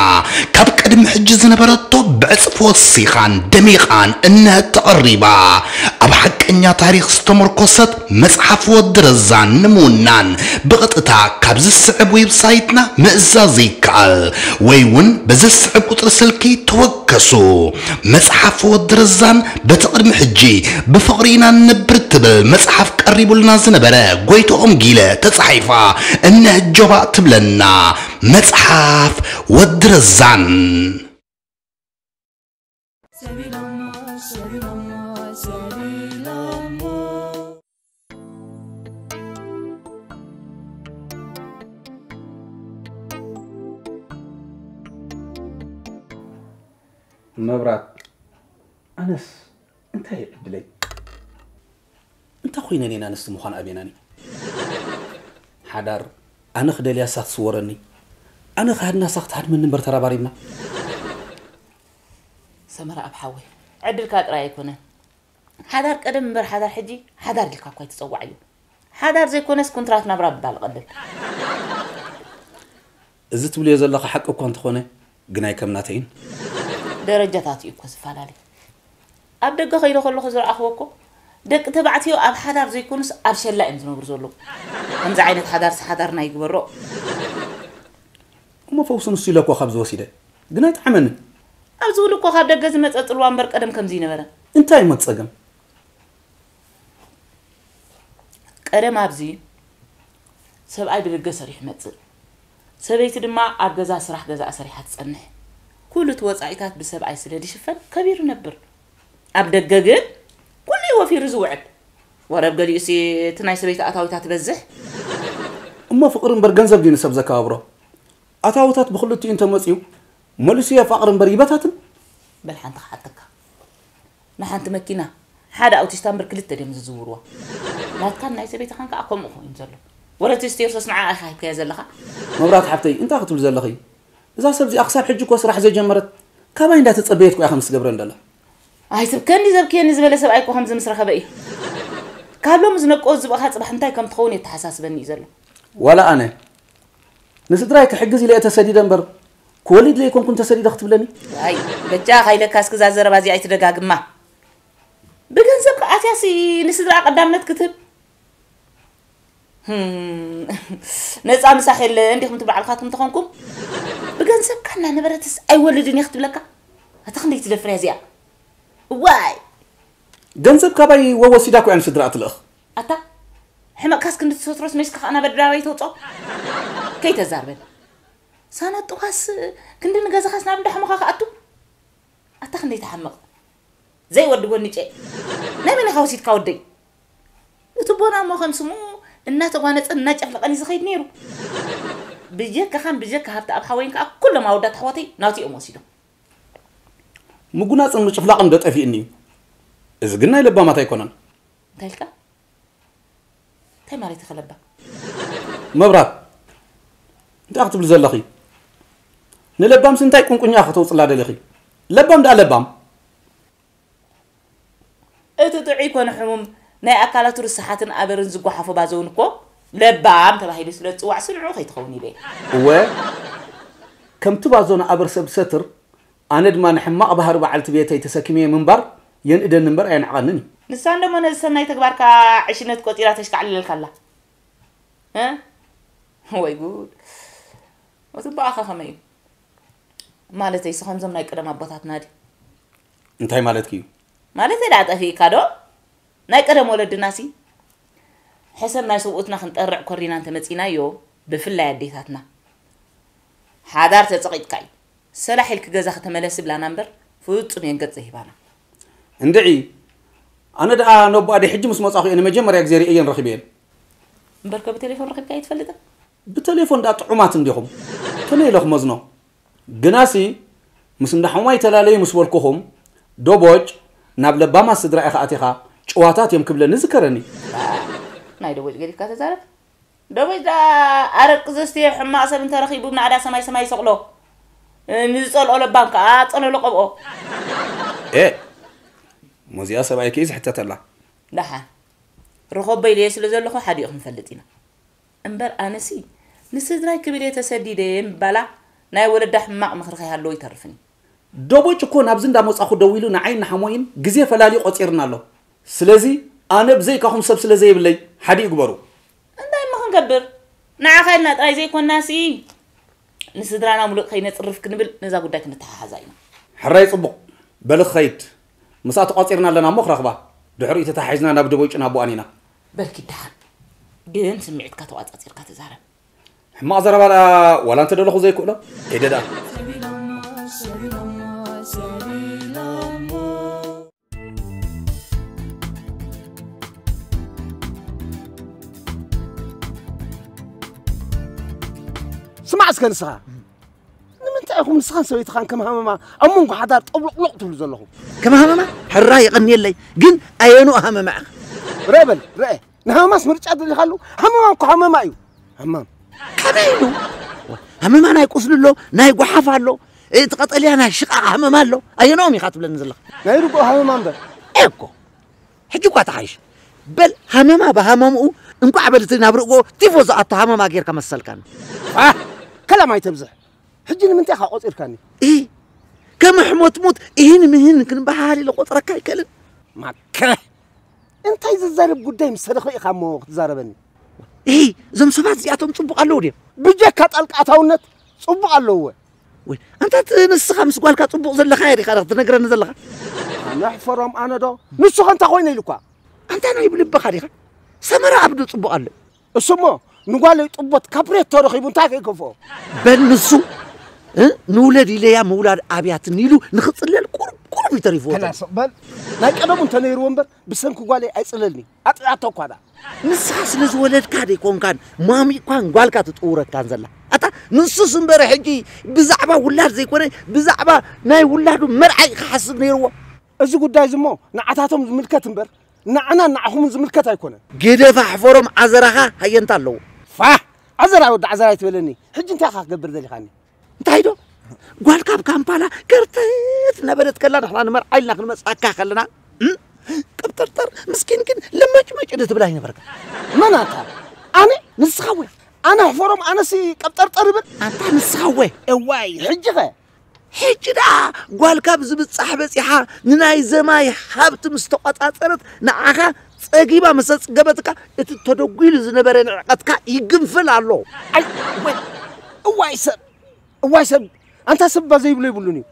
ካብ ቅድሚ ሕጂ ዝነበረቶ ብዕጽፊ ወሲኻን ደሚቓን እነሀ ተቐሪባ። ኣብ ሓቀኛ ታሪኽ ዝተመርኮሰት መጽሓፍ ወዲ ረዛን ንምውናን ብቐጥታ ካብ ዝስዕብ ዌብሳይትና ምእዛዝ ይከኣል፣ ወይ እውን በዚ ዝስዕብ ቁጽሪ ስልኪ ተወከሱ። መጽሓፍ ወዲ ረዛን በቲ ቅድሚ ሕጂ ብፍቕሪ ኢና ንነብር እትብል መጽሓፍ ቀሪቡልና ዝነበረ ጎይትኦም ጊለ ተጻሒፋ እነሀ ጆባእ ትብለና። መጽሓፍ ወዲ ረዛን። መብራት፣ ኣነስ እንታይ እዩ ዕድለይ? እንታይ ኮይነን እየን ኣንስቲ ምዃን ኣበየናን እዩ? ሓዳር ኣነ ክደልያ እሳ ትስወረኒ፣ ኣነ ክሃድና እሳ ክትሃድመኒ እምበር ተራባሪብና። ሰመረ ኣብ ሓወይ፣ ዕድልካ ጥራይ ኣይኮነን። ሓዳር ቀደም እምበር ሓዳር ሕጂ ሓዳር ኢልካ እኳ ኣይትጸዋዓዮ። ሓዳር ዘይኮነስ ኩንትራት ናብራ ምባል ቀልል። እዚ ትብልዮ ዘለኺ ሓቂ እኳ እንተኾነ፣ ግን ኣይከም ናተይን። ደረጃታት እዩ እኮ ዝፈላለ። ኣብ ደገ ከይደ ከለኹ ዝረኣኽዎ እኮ፣ ደቂ ተባዕትዮ ኣብ ሓዳር ዘይኮኑስ ኣብ ሸላ እዮም ዝነብሩ ዘለዉ። ከምዚ ዓይነት ሓዳርሲ ሓዳርና ይግበሮ። እሞ ፈውሲ ንሱ ኢለ እኮ ካብዚ ወሲደ፣ ግን ኣይጠዓመንን። ኣብ ዝብል እኮ ካብ ደገ ዝመጸ ጽልዋ እምበር ቀደም ከምዚ ይነበረ። እንታይ እሞ እቲ ጸገም? ቀደም ኣብዚ ሰብኣይ ብደገ ሰሪሑ ይመጽእ፣ ሰበይቲ ድማ ኣብ ገዛ ስራሕ ገዛኣ ሰሪሓ ትጸንሕ። ኩሉ እቲ ወጻኢታት ብሰብኣይ ስለ ዝሽፈን ከቢሩ ነብር። ኣብ ደገ ግን ኩሉ እዩ ወፊሩ ዝውዕል። ወረብ ገሊኡሲ እቲ ናይ ሰበይቲ ኣታዊታ ትበዝሕ። እሞ ፍቕሪ እምበር ገንዘብ ድዩ ንሰብ ዘከባብሮ? ኣታዊታት ብኽልቲኡ እንተመፅዩ መሊሱ የፋቕር እምበር ይበታትን። በል ሓንቲ ክሓተካ። ንሓንቲ መኪና ሓደ ኣውቲስታ እምበር ክልተ ድዮም ዝዝውርዋ። ናትካን ናይ ሰበይትኻን ከዓ ከምኡ ኮይኑ ዘሎ። ወረቲ ስቴርሶስ ንዓ ኢኻ ሂብካዮ ዘለኻ። መብራት ሓብተይ እንታይ ክትብል ዘለኺ? እዛ ሰብ እዚኣ ክሳብ ሕጂ እኮ ስራሕ ዘይጀመረት ካባይ እንዳተፀበየት እኮ እያ ከምዚ ትገብረን ዘላ። ኣይስብከኒ ዘብክየኒ ዝበለ ሰብኣይ እኮ ከምዚ ምስ ረኸበ እዩ። ካብ ሎሚ ዝነቅኦ ዝብእኻ ፅባሕ እንታይ ከም ትኸውን የተሓሳስበኒ እዩ ዘሎ። ዋላ ኣነ ንስድራይ ክሕግዝ ኢለ እየ ተሰዲደ እምበር ክወልድ ኢለ ኣይኮንኩን ተሰዲደ ክትብለኒ። ዋይ በጃኻ ኢለካ እስኪ እዛ ዘረባ እዚኣ ኣይትደጋግማ። ብገንዘብ ከኣትያሲ ንስድራ ቀዳምነት ክትህብ ነፃ ምሳሕ የለ እንዲኹም ትብሉ ባዕልኻትኩም ተኾንኩም ብገንዘብካ እናነበረትስ ኣይወልድን እየ ክትብለካ ኣታ ክንደይ ትደፍርያ እዚኣ ዋይ ገንዘብ ካባይ ወወሲዳ እኮ እያ ንስድራ እትልእኽ ኣታ ሕመቕካስ ክንዲ ትሰትሮስ ሜስካ ከዓ ናብ ኣደባባይ ተውፅኦ ከይተዛርበን ሳናጥዋስ ክንዲ ንገዛኻስ ናብ እንዳሕሙኻ ክኣቱ ኣታ ክንደይ ትሓምቕ ዘይወዲ ጎኒ ጨ ናይ መን ኢኻ ወሲድካ ወደይ እቲ ቦና እሞ ከም ስሙ እናተጓነፀን እናጨፍለቐን እዩ ዝኸይድ ነይሩ ብጀካኻን ብጀካ ሃብቲ ኣብ ሓወይን ከዓ ኩሎም ኣወዳት ኣሕዋተይ ናቱ እዮም ወሲዶም ምጉናፅን ምጭፍላቕን ዶ ጠፊእኒ እዩ እዚ ግን ናይ ለባማት ኣይኮነን እንታይ ኢልካ እንታይ ማለት ኢኻ ለባም መብራት እንታይ ክትብሊ ዘለኺ ንለባምሲ እንታይ ቁንቁኛ ከተውፅላ ደሊኺ ለባም ደኣ ለባም እቲ ጥዑይ ኮነ ሕሙም ናይ ኣካላቱ ርስሓትን ኣበርን ዝጓሓፎ ባዘውን እኮ ለባም ተባሂሉ ስለ ዝፅዋዕ ስንዑ ከይትኸውን ኢለ እወ ከምቲ ባዞ ንኣበር ሰብ ሰትር ኣነ ድማ ንሕማቕ ባህሪ በዓልቲ ቤተይ ተሰኪመዮ ምንባር የንእደኒ እምበር ኣየንዕቐንን እዩ። ንሳ እንደሞ ነዚ ሰናይ ተግባርካ ዕሽነት ቆጺራ ተሽካዕልለልካ ኣላ። እ? ወይ ጉድ። እቲ በኣኻ ከመይ እዩ? ማለተይሲ ከምዞም ናይ ቀደም ኣቦታትና ድዩ? እንታይ ማለትኪ እዩ? ማለተይ ደኣ ጠፊእካ ዶ? ናይ ቀደም ወለድናሲ ሕሰም ናይ ሰብኡትና ክንጠርዕ ኮሪና እንተመጺናዮ ብፍላይ ኣዴታትና ሓዳር ተጸቒጥካ እዩ ሰላሕ ኢልኪ ገዛኺ ተመለሲ ይብላና እምበር ፍጹም እየን ገጽ ዘይህባና። እንድዒ ኣነ ደኣ ነቦ ኣደይ ሕጂ ምስ መጻኹ እየ ንመጀመርያ ግዜ ርእየን ረኺበየን። እምበርከ ብቴሌፎን ረኺብካዮ ኣይትፈልጥን? ብተሌፎን ደኣ ጥዑማት እንዲኹም ከመይ ኢለ ክመዝኖ? ግናሲ ምስ እንዳ ሕሙማይ ተላለዩ ምስ በልኩኹም ዶቦጭ ናብ ለባማት ስድራ ኢኻ ኣቲኻ ጭዋታት እዮም ክብለኒ ዝከረኒ። ናይ ዶቦጭ ገዲፍካ ተዛረብ። ዶቦጭ ደኣ ኣረቂ ዘስትዮ ሕማቕ ሰብ እንተረኺቡ ብናዕዳ ሰማይ ሰማይ ይሰቕሎ። ንዝጸልኦ ለባም ከኣ ጸለሎ ቀብኦ። ኤእ ሞዚኣ ሰብኣይኪ እዩ ዝሕተተላ። ደሓን ርኸቦ ኢለዮ ስለ ዘለኹ ሓዲኡ ክንፈልጥ ኢና። እምበር ኣነሲ ንስድራይ ክብል እየ ተሰዲደ ምባላ ናይ ወለዳ ሕማቕ ምኽሪ ከይሃለዎ ይተርፍን እዩ። ዶቦጭ እኮ ናብዚ እንዳመጻኹ ደዊሉ ንዓይን ንሓሞይን ግዜ ፈላልዩ ቆጺርና ኣሎ። ስለዚ ኣነ ብዘይካኹም ሰብ ስለ ዘየብለይ ሓዲኡ ግበሩ። እንታይ እሞ ክንገብር ንዓኻ ኢልና ጥራይ ዘይኮንናሲ ንስድራና ሙሉእ ከይነጽርፍ ክንብል ነዛ ጉዳይ ክንተሓሓዛ ኢና። ሕራይ ጽቡቕ በሊ ክኸይድ። ምስኣ ተቋጺርና ኣለና እሞ ክረኽባ። ድሕሪኡ ተተሓሒዝና ናብ ደቦጭን ኣቦኣን ኢና። በል ኪድ ደሓን ግን ስምዒትካ ተቋጻጺርካ ተዛረብ። ሕማቕ ዘረባ ደኣ ዋላ እንተደለኹ ዘይክእሎ ከይደ ደኣ። ስማዕ እስከ ንስኻ ንምንታይ ኢኹም ንስኻን ሰበይትኻን ከም ሃመማ ኣብ መንጎ ሓዳር ጠብሎቕሎቕ ትብሉ ዘለኹም? ከም ሃመማ? ሕራ የቐንየለይ። ግን ኣየኑ ሃመማ ኢኻ? ርአ በል፣ ርአ። ንሃመማስ ምርጫ ደሊኻሉ? ሃመማ እኮ ሃመማ እዩ። ሃማም። ከመይ ኢሉ? ሃመማ ናይ ቁስሊ ኣሎ፣ ናይ ጓሓፍ ኣሎ፣ እቲ ቀጠልያ ናይ ሽቓቕ ሃመማ ኣሎ። ኣየንኦም ኢኻ ትብለኒ ዘለኻ? ናይ ርግኦ ሃመማ እምበር። ኤኮ። ሕጂ እኳ ተሓይሽ። በል ሃመማ ብሃመምኡ እንቋዕ በልቲ ናብ ርግኦ ቲፎ ዝኣቶ ሃመማ ጌርካ መሰልካኒ። ፋ! ከላም ኣይተብዝሕ። ሕጂ ንምንታይ ኢኻ ቆጺርካኒ? ኢ፣ ከም ሕሞትሞት ኢህን ምህን ክንበሃል ኢለ ቆጽረካ ኣይክእልን። ማከ! እንታይ ዝዛረብ ጉዳይ ምስ ተረኽበ ኢኻ እሞ ክትዛረበኒ? ኢ፣ እዞም ሰባት እዚኣቶም ጽቡቕ ኣለዉ ድዮም? ብጀካ ጣልቃ ኣታውነት ጽቡቕ ኣለዎ። ወይ፣ ኣንታ እቲ ንስኻ ምስ ጓልካ ጽቡቕ ዘለኻ እያ ዲኻ ትነግረኒ ዘለኻ? ኣነ ሕፈሮም ኣነ ዶ? ንሱ ኸ እንታይ ኮይነ ኢሉኳ? ኣንታ ናይ ብልብኻ ዲኻ? ሰመራ ኣብዱ ጽቡቕ ኣሎ። እሱሞ ንጓለይ ጥቦት ካፕሬቶ ረኺቡ እንታይ ከይከፍኦ? በል ንሱ፣ እ፣ ንውለድ ኢለያ ምውላድ ኣብያትኒ ኢሉ ንኽጽለል ቁሩብ ቁሩብ እዩ ተሪፍዎ ዘሎ። ከላስ በል። ናይ ቀደሙ እንተነይርዎ እምበር ብሰንኪ ጓለይ ኣይጽለልኒ። ኣጥዕያቶ እኳ ደኣ። ንስኻ ስለ ዝወለድካ ደይኮንካን ማሚ እኳን ጓልካ ትጥውረካን ዘላ። ኣታ ንሱስ እምበር ሕጂ ብዛዕባ ውላድ ዘይኮነ ብዛዕባ ናይ ውላዱ መርዓይ ክሓስብ ነይርዎ። እዚ ጉዳይ እዚ እሞ ንዓታቶም ዝምልከት እምበር ንዓና ንዓኹምን ዝምልከት ኣይኮነን። ግደፋ ሕፈሮም ዓዘራኻ ሃየንታ ኣለዎ። ፋ! ዓዘራ ወዲ ዓዘራ ኣይትበለኒ። ሕጂ እንታይ ኢኻ ክገብር ደሊኻኒ? እንታይ ዶ? ጓል ካብ ካምፓላ ከርተት እናበለት ከላ ንሕና ንመርዓ ኢልና ክንመጽኣካ ከለና፣ እም? ቅብጥርጥር ምስኪን ግን ልመጭመጭ ዶ ትብል ኣይነበርካ? መን ኣታ? ኣነ? ንስኻ ወይ? ኣነ ሕፈሮም ኣነሲ ቀብጠርጠር ይብል? ኣንታ ንስኻ ወይ? እዋይ፣ ሕጂ ኸ? ሕጂ ደኣ ጓልካ ብዝብጻሕ በጺሓ ንናይ ዘማይ ሃብቲ ምስ ተቖጻጸረት ንዓኻ ጸጊባ ምስ ኣጽገበትካ እቲ ተደጒሉ ዝነበረ ንዕቀትካ ይግንፍል ኣሎ። ኣይ፣ እዋይ፣ እዋይ ሰብ፣ እዋይ ሰብ፣ ኣንታ ሰብ እባ ዘይብሎ የብሉን እዩ።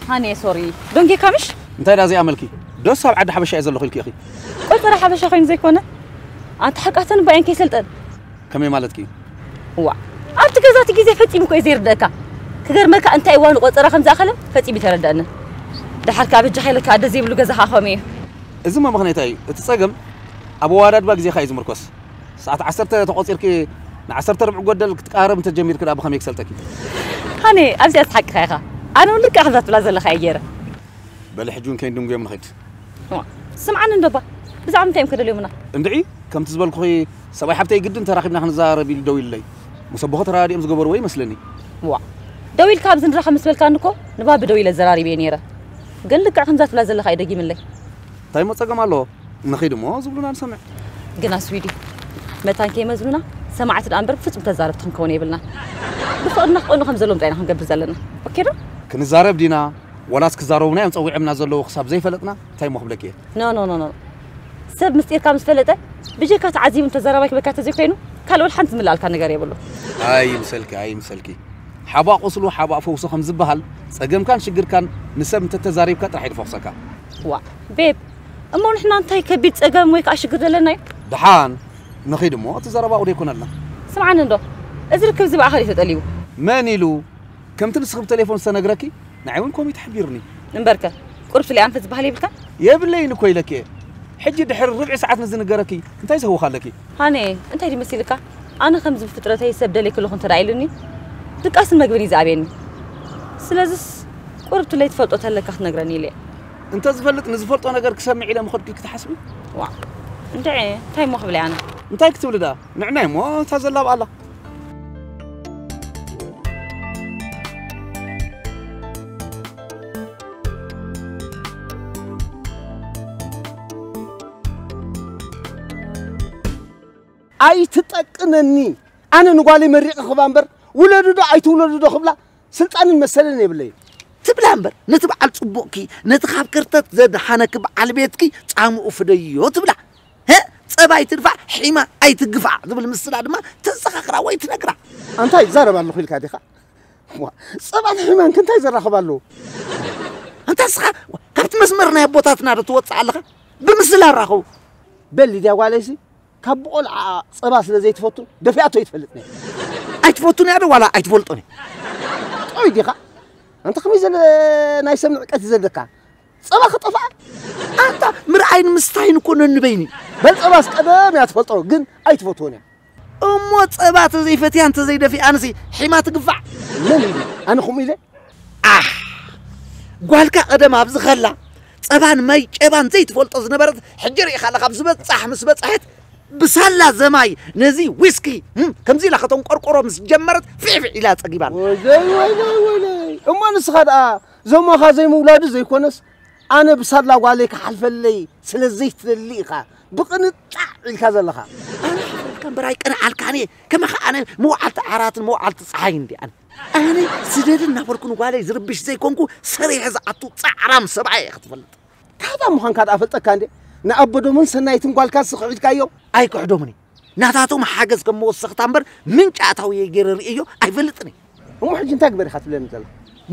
ሃኔ ሶሪ ዶንጌ ካምሽ እንታይ ዳዚ ኣመልኪ ዶስ ኣብ ዓዲ ሓበሻ እየ ዘለኹ ኢልኪ ኢኺ ቆጸራ ሓበሻ ኮይኑ ዘይኮነ ኣንተ ሓቃተን ባየን ከይሰልጠን ከመይ ማለትኪ ዋ ኣብቲ ገዛ እቲ ግዜ ፈጺሙ እኮ እዩ ዘይርደእካ ክገርመካ እንታይ እዋኑ ቆጸራ ከም ዝኣኸለ ፈጺሙ ተረደእኒ ደሓር ከኣ በጃኻ ኢለካ ኣደ ዘይብሉ ገዛ ከኣ ከምኡ እዩ እዚ እሞ ምኽንያት እዩ እቲ ጸገም ኣብ ኣወዳድባ ግዜኻ እዩ ዝምርኮስ ሰዓት ዓሰርተ ተቖጺርኪ ንዓሰርተ ርብዒ ጎደል ክትቃረብ እንተጀሚርኪ ደኣ ብኸመይ ክሰልጠኪ ሃኔ ኣብዚኣ ሓቅኻ ኢኻ ኣነ እውን ልክዕ ከምዛ ትብላ ዘለኻ እየ ገይረ በሊ ሕጂ እውን ከይንድንጉዮም ንኸይድ። እዋ፣ ስምዓኒ እንዶ እባ፣ ብዛዕባ ምንታይ እዮም ከደልዮምና? እንድዒ፣ ከምቲ ዝበልኩኺ ሰብኣይ ሓብተይ ግድን ተራኺብና ክንዘራረብ ኢሉ ደዊሉለይ። ምስ ኣቦኺ ተረዳዲኦም ዝገበርዎ ይመስለኒ። እዋ፣ ደዊልካ ኣብዚ ንራኸብ ምስ በልካኒ እኮ ንባቢ ደዊለ ኣዘራሪበዮ ነይረ። ግን ልክዕ ከምዛ ትብላ ዘለኻ እዩ ደጊምለይ። እንታይ እሞ ጸገም ኣለዎ? ንኺድ እሞ ዝብሉና ንሰምዕ። ግና ስዊዲ፣ መታን ከይመዝኑና ሰማዕቲ ደኣ እምበር ፍጹም ተዛረብቲ ክንከውን የብልናን። ብፍቕሪ እናፍቐኑ ከም ዘለዎም ጥራይ ኢና ክንገብር ዘለና። ኦኬ ዶ? ክንዛረብ ዲና? ዋላስ ክዛረቡና እዮም ጸዊዖምና ዘለዉ ክሳብ ዘይፈለጥና እንታይ እሞ ክብለኪ እየ ኖ ኖ ኖ ኖ ሰብ ምስጢርካ ምስ ፈለጠ ብጀካ ተዓዚቡ ተዛራባይ ክበካ ተዘይኮይኑ ካልእ ወላ ሓንቲ ዝምልኣልካ ነገር የብሉ ኣይምሰልኪ ኣይምሰልኪ ሓባ ቁስሉ ሓባ ፈውሱ ከም ዝበሃል ጸገምካን ሽግርካን ንሰብ እንተተዛሪብካ ጥራሕ እዩ ዝፈኽሰካ ዋ ቤብ እሞ ንሕና እንታይ ከቢድ ጸገም ወይ ከዓ ሽግር ዘለና እዩ ደሓን ንኺድ እሞ እቲ ዘረባኡ ደይኮነልና ስምዓኒ እንዶ እዚ ርክብ እዚ ብኣኸል እዩ ተጠሊቡ መን ኢሉ ከምቲ ንስኺ ብተሌፎን ዝተነግረኪ ንዓይ እውን ከምኡ እዩ ተሓቢሩኒ። እምበርከ ቁሩብ ስለ ኣንፈት ዝበሃል የብልካን? የብለይን እኮ ኢለኪ እየ። ሕጂ ድሕሪ ርብዒ ሰዓት ንዝንገረኪ እንታይ ዘህውኺ ኣለኪ? ሃኔ እንታይ ድዩ መሲልካ? ኣነ ከምዚ ብፍጥረተይ ሰብ ደልየ ከለኹ እንተ ደኣ ኢሉኒ ድቃስን መግብን እዩ ዝኣብየኒ። ስለዝስ ቁሩብ ትለይ ትፈልጦ ተለካ ክትነግረኒ ኢለ እየ። እንተ ዝፈልጥ ንዝፈልጦ ነገር ክሰምዕ ኢለ ምኸድኩ ኢልኪ ትሓስቢ? ዋእ እንድዒ እንታይ እሞ ክብል እየ ኣነ። እንታይ ክትብሊ ደኣ? ንዕናይ እሞ እታ ዘላ ብኣላ። ኣይትጠቅነኒ ኣነ ንጓለይ መሪቐ ክባ እምበር ውለዱ ዶ ኣይትውለዱ ዶ ክብላ ስልጣንን መሰልን የብለይን ትብላ እምበር ነቲ በዓል ጽቡቕኪ ነቲ ካብ ከርተት ዘድሓነኪ በዓል ቤትኪ ጻምኡ ፍደዮ ትብላ ጸባ ኣይትድፋዕ ሒማ ኣይትግፋዕ ዝብል ምስላ ድማ ተዘኻኽራ ወይ ትነግራ። ኣንታ ይዛረብ ኣለኹ ኢልካ ዲኻ? ዋ፣ ጸባን ሒማን ከ እንታይ ዘራኽብ ኣለዎ? ኣንታ እስኻ ካብቲ መስመር ናይ ኣቦታትና ዶ ትወጽእ ኣለኻ? ብምስላ ኣራኽቡ። በል ሊድያ ጓለይሲ ካብ ብቆልዓ ጸባ ስለ ዘይትፈቱ ደፊኣቶ ይትፈልጥ ነይ። ኣይትፈቱን እያ ዶ ዋላ ኣይትፈልጦን እያ? ጥዑይ ዲኻ? ኣንታ ከመይ ዘለ ናይ ሰብ ንዕቀት እዩ ዘለካ? ጸባ ክጠፍኣ? ኣንታ ምርኣይን ምስታይን እኮ ነንበይኒ። በል ጸባስ ቀደም እያ ትፈልጦ፣ ግን ኣይትፈትዎን እያ። እሞ ጸባ ተዘይፈትያ እንተዘይደፊኣንሲ ሒማ ትግፋዕ? መን ኢሉ? ኣነ ከምኡ ኢለ? ኣሕ! ጓልካ ቀደም ኣብዚ ኸላ ጸባን ማይ ጨባን ዘይትፈልጦ ዝነበረት፣ ሕጂ ርኢኻ ኣለኻ፣ ኣብ ዝበጻሕ ምስ በጻሐት ብሳላ ዘማይ ነዚ ዊስኪ፣ እም፣ ከምዚ ኢላ ከተንቆርቆሮ ምስ ጀመረት ፊዕፊዕ ኢላ ጸጊባን። ወይለይ፣ ወይለይ፣ ወይለይ። እሞ ንስኻ ደኣ ዘሞኻ ዘይምውላዱ ዘይኮነስ፣ ኣነ ብሳላ ጓለይ ክሓልፈለይ ስለ ዘይትደሊ ኢኻ ብቕንጣዕ ኢልካ ዘለኻ። ኣነ ሓፍረልካ እምበር ኣይቀንዓልካን እየ። ከማኻ ኣነ መውዓልቲ ዓራትን መውዓልቲ ጸሓይን እንዲ ኣነ። ኣነ ስደድ እናበልኩ ንጓለይ ዝርብሽ ዘይኮንኩ፣ ሰሪሐ ዝኣቱ ጻዕራም ሰብኣይ እየ ክትፈልጥ። ካታ ምዃንካ ደኣ ፈልጠካ እንዴ? ንኣቦዶምን ሰናይትን ጓልካ ስኽዒድካዮ? ኣይክሕዶምን እየ። ናታቶም ሓገዝ ከም መወሰኽታ እምበር ምንጪ ኣታውየ ገይረ ርእዮ ኣይፈልጥን እየ። እሞ ሕጂ እንታይ ግበር ኢኻ ትብለኒ ዘለኻ?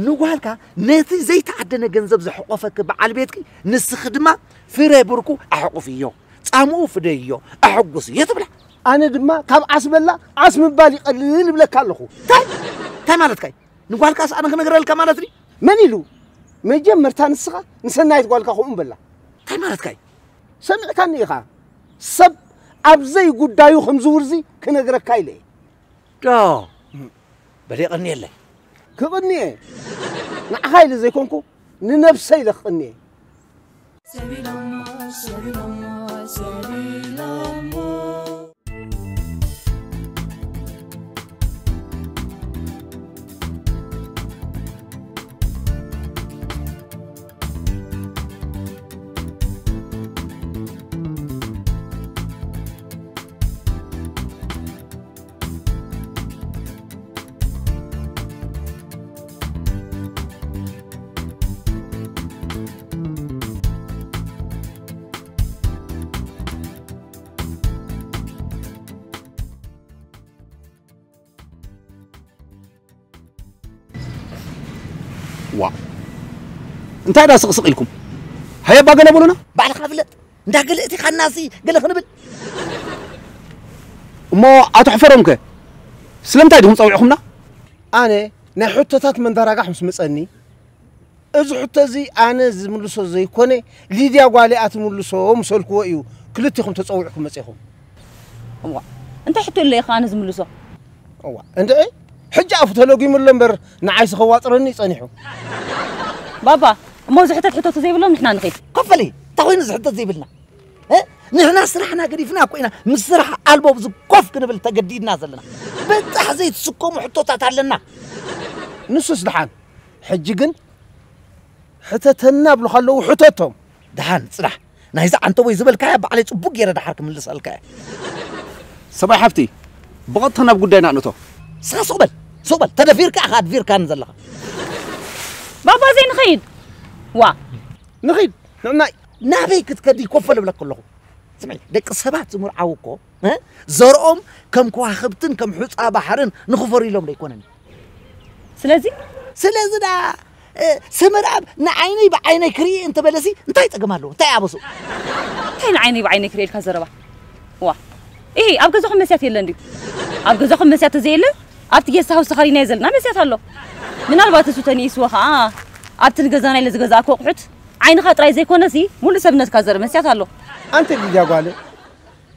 ንጓልካ ነቲ ዘይተዓደነ ገንዘብ ዘሕቆፈኪ በዓል ቤትኪ፣ ንስኺ ድማ ፍረ ብርኩ ኣሕቁፍዮ፣ ጻምኡ ፍደይዮ፣ ኣሐጉስዮ ትብላ። ኣነ ድማ ካብ ዓስ በላ ዓስ ምባል ይቐልል እብለካ ኣለኹ። እንታይ? እንታይ ማለትካ እዩ? ንጓልካስ ኣነ ክነግረልካ ማለት ድዩ? መን ኢሉ? መጀመርታ ንስኻ ንሰናይት ጓልካ ከምኡ በላ። እንታይ ማለትካ እዩ? ሰሚዕካኒ ኢኻ። ሰብ ኣብ ዘይጉዳዩ ከም ዝውርዚ ክነግረካ ኢለ እየ። ዶ? በል የቐንየለይ። ክቕንየ? ንዓኻ ኢለ ዘይኮንኩ ንነብሰይ ኢለ ክቕንየ። ዋ፣ እንታይ ዳ ስቕስቕ ኢልኩም? ሃየ፣ እባ ገለ በሉና። ባዕልኻ ፍለጥ። እንዳ ገለ እቲ ኻናሲ ገለ ክንብል። እሞ ኣቶ ሕፈሮም ከ ስለምንታይ ዲኹም ጸዊዕኹምና? ኣነ ናይ ሕቶታት መንዳራጋሕ ምስ መጸኒ፣ እዚ ሕቶ እዚ ኣነ ዝምልሶ ዘይኮነ፣ ሊድያ ጓለይ ኣትምልሶ ምሰልክዎ እዩ ክልቴኹም ተጸዊዕኩም መጺኹም። እዋ፣ እንታይ ሕቶ ኣሎ ኢኻ ኣነ ዝምልሶ? እዋ፣ እንድዒ፣ ሕጂ ኣፉ ተለጒሙ ኣሎ እምበር፣ ንዓይሲ ከዋጥረኒ እዩ ጸኒሑ። ባባ፣ እሞ ዝሕተት ሕቶ ተዘይብሎም ንሕና ንኸይድ። ኮፈሊ፣ እንታይ ኮይኑ ዝሕተት ዘይብልና? እ? ንሕና ስራሕና ገዲፍና እኮ ኢና ምስ ስራሕ ኣልቦ ኣብዚ ኮፍ ክንብል ተገዲድና ዘለና። በጣሕ ዘይትስከሙ ሕቶታት ኣለና። ንሱስ ደሓን። ሕጂ ግን ሕተተና ብሉኻ ኣለዉ፣ ሕተቶም። ደሓን፣ ጽናሕ። ናይዛ ዓንተቦይ ዝበልካያ ባዕለይ ጽቡቕ ገይረ ደሓር ክምልሰልካ እየ። ሰብኣይ ሓፍቲ፣ ብቐጥታ ናብ ጉዳይና ንእቶ። ንስኻ ሱቕ በል፣ ሱቕ በል። ተደፊርካ ኢኻ ኣድፊርካኒ ዘለኻ። ባባ፣ ዘይንኸይድ። ዋ። ንኺድ፣ ንዕናይ። ናበይ ክትከዲ ኮፈ ልብለክ ኣለኹ። ስምዒ፣ ደቂ ሰባት ዝምርዓው እኮ፣ እ? ዘርኦም ከም ከዋኽብትን ከም ሑጻ ባሕርን ንኽፈሩ ኢሎም ዶ ኣይኮነን? ስለዚ? ስለዚ ደኣ፣ እ፣ ሰመርኣብ ንዓይነይ ብዓይነይ ክርኢ እንተበለሲ እንታይ ጸገም ኣለዎ? እንታይ ኣበሱ? እንታይ ንዓይነይ ብዓይነይ ክርኢ ኢልካ ዘረባ? ዋ። ኢሂ፣ ኣብ ገዛኹም መስትያት የለን ድዩ? ኣብ ገዛኹም መስትያት ተዘየለ፣ ኣብቲ ጌስት ሃውስ ተኸሪናዮ ዘለና መስትያት ኣሎ። ምናልባት እሱ ተንኢስዎ ኸኣ፣ ኣብቲ ንገዛና ኢለ ዝገዛእኩ ኣቑሑት፣ ዓይንኻ ጥራይ ዘይኮነሲ፣ ሙሉእ ሰብነትካ ዘርኢ መስትያት ኣሎ። ኣንቲ ሊድያ ጓለ፣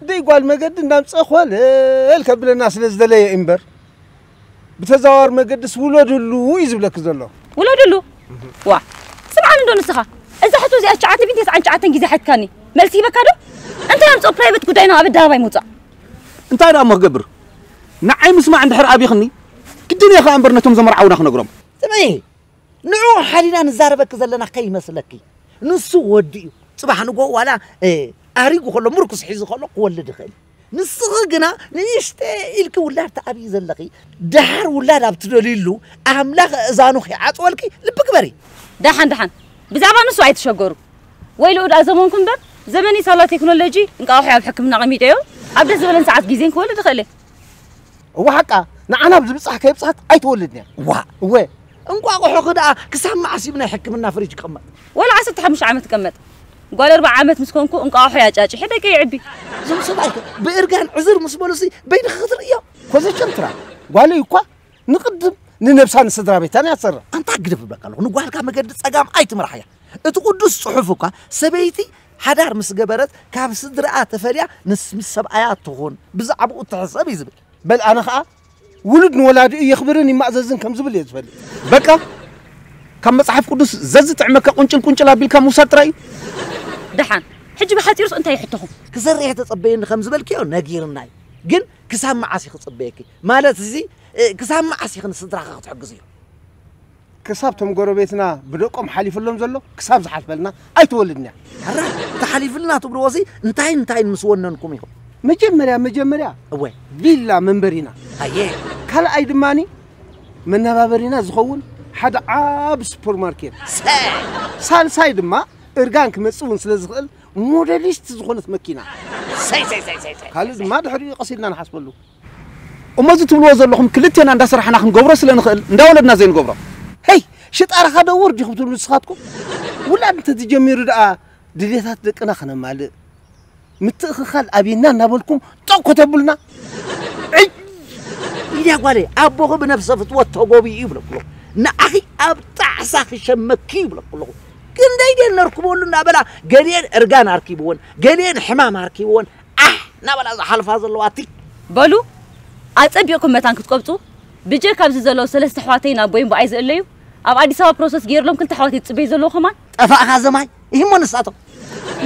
ደይ ጓል መገዲ እንዳምጸ ኮለል ከብለና ስለ ዝደለየ እምበር፣ ብተዘዋዋሪ መገድስ ውለድሉ እዩ ዝብለኪ ዘሎ። ውለድሉ? ዋ፣ ስምዓኒ እንዶ ንስኻ። እዛ ሕቶ እዚኣ ትሽዓተ ሚእትን ተስዓን ትሽዓተን ግዜ ሓትካኒ። መልሲ ሂበካ ዶ? እንታይ ኣምጽኦ ፕራይቨት ጉዳይና ኣብ ኣደባባይ ምውጻእ? እንታይ ደኣ እሞ ክገብር? ንዓይ ምስማዕ እንድሕር ኣብይኽኒ፣ ግድን እየ ኸኣ እምበር ነቶም ዘመርዓውና ክነግሮም። ስምዒ፣ ንዕኡ ሓሊና ንዛረበኪ ዘለና ከይመስለኪ። ንሱ ወዲ እዩ። ጽባሕ ንግሆ ዋላ፣ እ፣ ኣሪጉ ከሎ፣ ምርኩስ ሒዙ ከሎ ክወልድ ይኽእል። ንስኺ ግና ንእሽተ ኢልኪ ውላድ ትኣብዪ ዘለኺ። ደሓር ውላድ ኣብ ትደልይሉ፣ ኣምላኽ ኣእዛኑ ከይዓጽወልኪ ልቢ ግበሪ። ደሓን፣ ደሓን። ብዛዕባ ንሱ ኣይትሸገሩ። ወይ ልኡ ደኣ ዘመንኩም እምበር፣ ዘመን እዩ ሳላ ቴክኖሎጂ፣ እንቃቑሖ ኣብ ሕክምና ኣቐሚጠዮ፣ ኣብ ደስ ዝበለን ሰዓት ግዜን ክወልድ ይኽእል እየ። እወ ሓቃ፣ ንዓና ብዝብጻሕ ከይብጻሕት ኣይትወልድን እያ። እዋ። እወ። እንቋቑሖኺ ደኣ ክሳብ መዓስ እዩ ናይ ሕክምና ፍሪጅ ክቕመጥ? ወላ ዓሰርተ ሓሙሽተ ዓመት ይቀመጥ። ጓል ኣርብዓ ዓመት ምስ ኮንኩ እንቋቑሖ እያ ጫጪሐ ደቀይ የዕቢ። እዞም ሰብኣይ ከ ብእርጋን ዕዝር ምስ በሉሲ በይንኺ ክትርእዮ? ኮዘቸም ትራ፣ ጓለይ እኳ ንቕድም ንነብሳ ንስድራ ቤታን እያ ትሰርሕ። ኣንታ ግደፍ እብለካ ኣለኹ፣ ንጓልካ መገዲ ጸጋም ኣይትምራሕያ። እቲ ቅዱስ ጽሑፍ እኳ ሰበይቲ ሓዳር ምስ ገበረት ካብ ስድራኣ ተፈልያ ንስ ምስ ሰብኣያ ትኹን፣ ብዛዕባኡ ትሕሰብ እዩ ዝብል። በል ኣነ ኸኣ ውሉድ ንወላዲኡ የኽብርን ይማእዘዝን ከም ዝብል እየ ዝፈልጥ። በቃ ካብ መጽሓፍ ቅዱስ ዘዝጥዕመካ ቁንጭል ቁንጭል ኣቢልካ ምውሳድ ጥራይ እዩ። ደሓን ሕጂ ብሓፂሩስ እንታይ ይሕተኹም? ክሰርሕ ተጸበየኒ ከም ዝበልክዮ ነጊርና እዩ። ግን ክሳብ መዓስ እዩ ክጽበየኪ? ማለት እዚ እ፣ ክሳብ መዓስ ኢኺ ንስድራኻ ክትሕግዝዮ? ክሳብ ቶም ጎረቤትና ብደቆም ሓሊፍሎም ዘሎ ክሳብ ዝሓልፈልና ኣይትወልድንያ። ኣራ ተሓሊፍልና ትብልዎ ሲ እንታይ እንታይ ምስ ወነንኩም ኢኹም? መጀመርያ መጀመርያ እወ ቪላ መንበሪና፣ ኣየ ካልኣይ ድማኒ መነባበሪና ዝኸውን ሓደ ዓብ ሱፐርማርኬት፣ ሰ ሳልሳይ ድማ እርጋን ክመጽእ እውን ስለ ዝኽእል ሞዴሊስት ዝኾነት መኪና፣ ሰይ ሰይ ሰይ ሰይ ሰይ ካልእ ድማ ድሕሪኡ ቀስ ኢልና ንሓስበሉ። እሞ እዚ ትብልዎ ዘለኹም ክልቴና እንዳሰራሕና ክንገብሮ ስለ ንኽእል እንዳወለድና ዘይንገብሮ። ሄይ ሽጣራኻ ዶ ውርድ ኢኹም ትብሉ ንስኻትኩም? ውላድ እንተዝጀሚሩ ደኣ ድሌታት ደቅና ከነማልእ ምትእኽኻል ኣብየና እናበልኩም ጠቕ ከተብሉና። ዕይ! ኢድያ ጓለይ ኣቦኺ ብነብሰ ፍትወት ተጎቢኡ ይብለኩ ኣለኹ። ንዓኺ ኣብ ጣዕሳ ክሸመኪ ይብለኩ ኣለኹ። ክንደይ ድየን ነርክበሉ እናበላ ገሊአን እርጋን ኣርኪብወን ገሊአን ሕማም ኣርኪብወን ኣሕ እናበላ ዝሓልፋ ዘለዋ እቲ በሉ ኣጸቢቕኩም መታን ክትቆብጹ ብጀ ካብዚ ዘለዉ ሰለስተ ኣሕዋተይ ናብ ቦይምቦኣይ ዝእለዩ ኣብ ኣዲስ ኣበባ ፕሮሰስ ገይርሎም ክልተ ኣሕዋተይ ዝጽበዩ ዘለዉ ከማን ጠፋእኻ ዘማይ ይህሞ ንሳቶም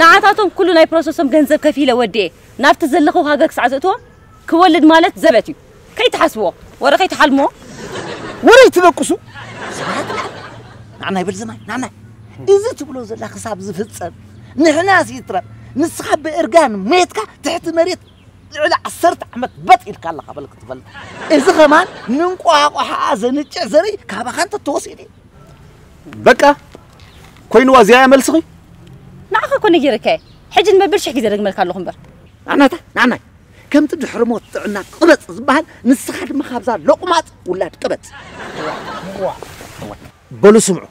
ንዓታቶም ኩሉ ናይ ፕሮሰሶም ገንዘብ ከፊለ ወዲኤ ናብቲ ዘለኹ ሃገር ክሳዕ ዘእትዎም ክወልድ ማለት ዘበት እዩ ከይትሓስብዎ ወረ ከይትሓልምዎ ወረ ይትደቅሱ ንዓናይ በል ዘማይ ንዓናይ እዚ ትብሎ ዘላ ክሳብ ዝፍጸም ንሕና ሲትረፍ ንስኻ ብእርጋን ሜትካ ትሕቲ መሬት ልዕሊ ዓሰርተ ዓመት በጥ ኢልካ ኣለኻ በል ክትፈልጥ እዚ ኸማን ንንቋቋሓኣ ዘንጭዕ ዘርኢ ካባኻ እንተ ተወሲዱ እዩ በቃ ኮይንዋ እዚኣ እያ መልስኺ ንዓኻ እኮ ነጊረካ እየ ሕጂ ንመብል ሽሕ ግዜ ደግመልካ ኣለኹ እምበር ናናታ ናናይ ከምቲ ድሕሪ ሞት ጥዕና ቅበፅ ዝበሃል ንስኻ ድማ ካብዛ ሎቕማፅ ውላድ ቅበፅ በሉ ስምዑ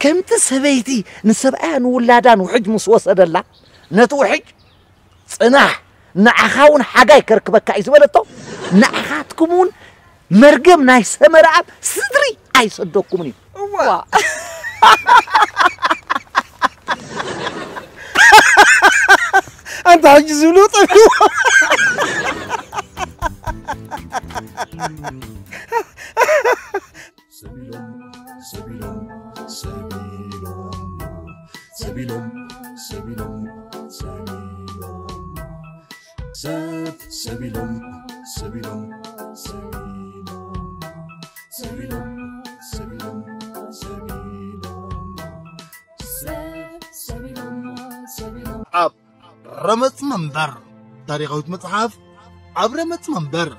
ከምቲ ሰበይቲ ንሰብኣያ ንውላዳ ንውሕጅ ምስ ወሰደላ ነቲ ውሕጅ ፅናሕ ንዓኻ እውን ሓጋይ ከርክበካ እዩ ዝበለቶ ንዓኻትኩም እውን መርገም ናይ ሰመረኣብ ስድሪ ኣይሰደኩምን እዩ ኣንታ ሕጂ ዝብሉ ጠፊዎ ሰቢሎም ሰቢሎም ሰቢሎም ሰቢሎም ሰቢሎም ሰቢሎም ሰብ ሰቢሎም ሰቢሎም ሰቢሎም ሰቢሎም ሰቢሎም ሰቢሎም ሰብ ሰቢሎም ሰቢሎም ኣብ ረመጽ መንበር ታሪኻዊት መጽሓፍ ኣብ ረመጽ መንበር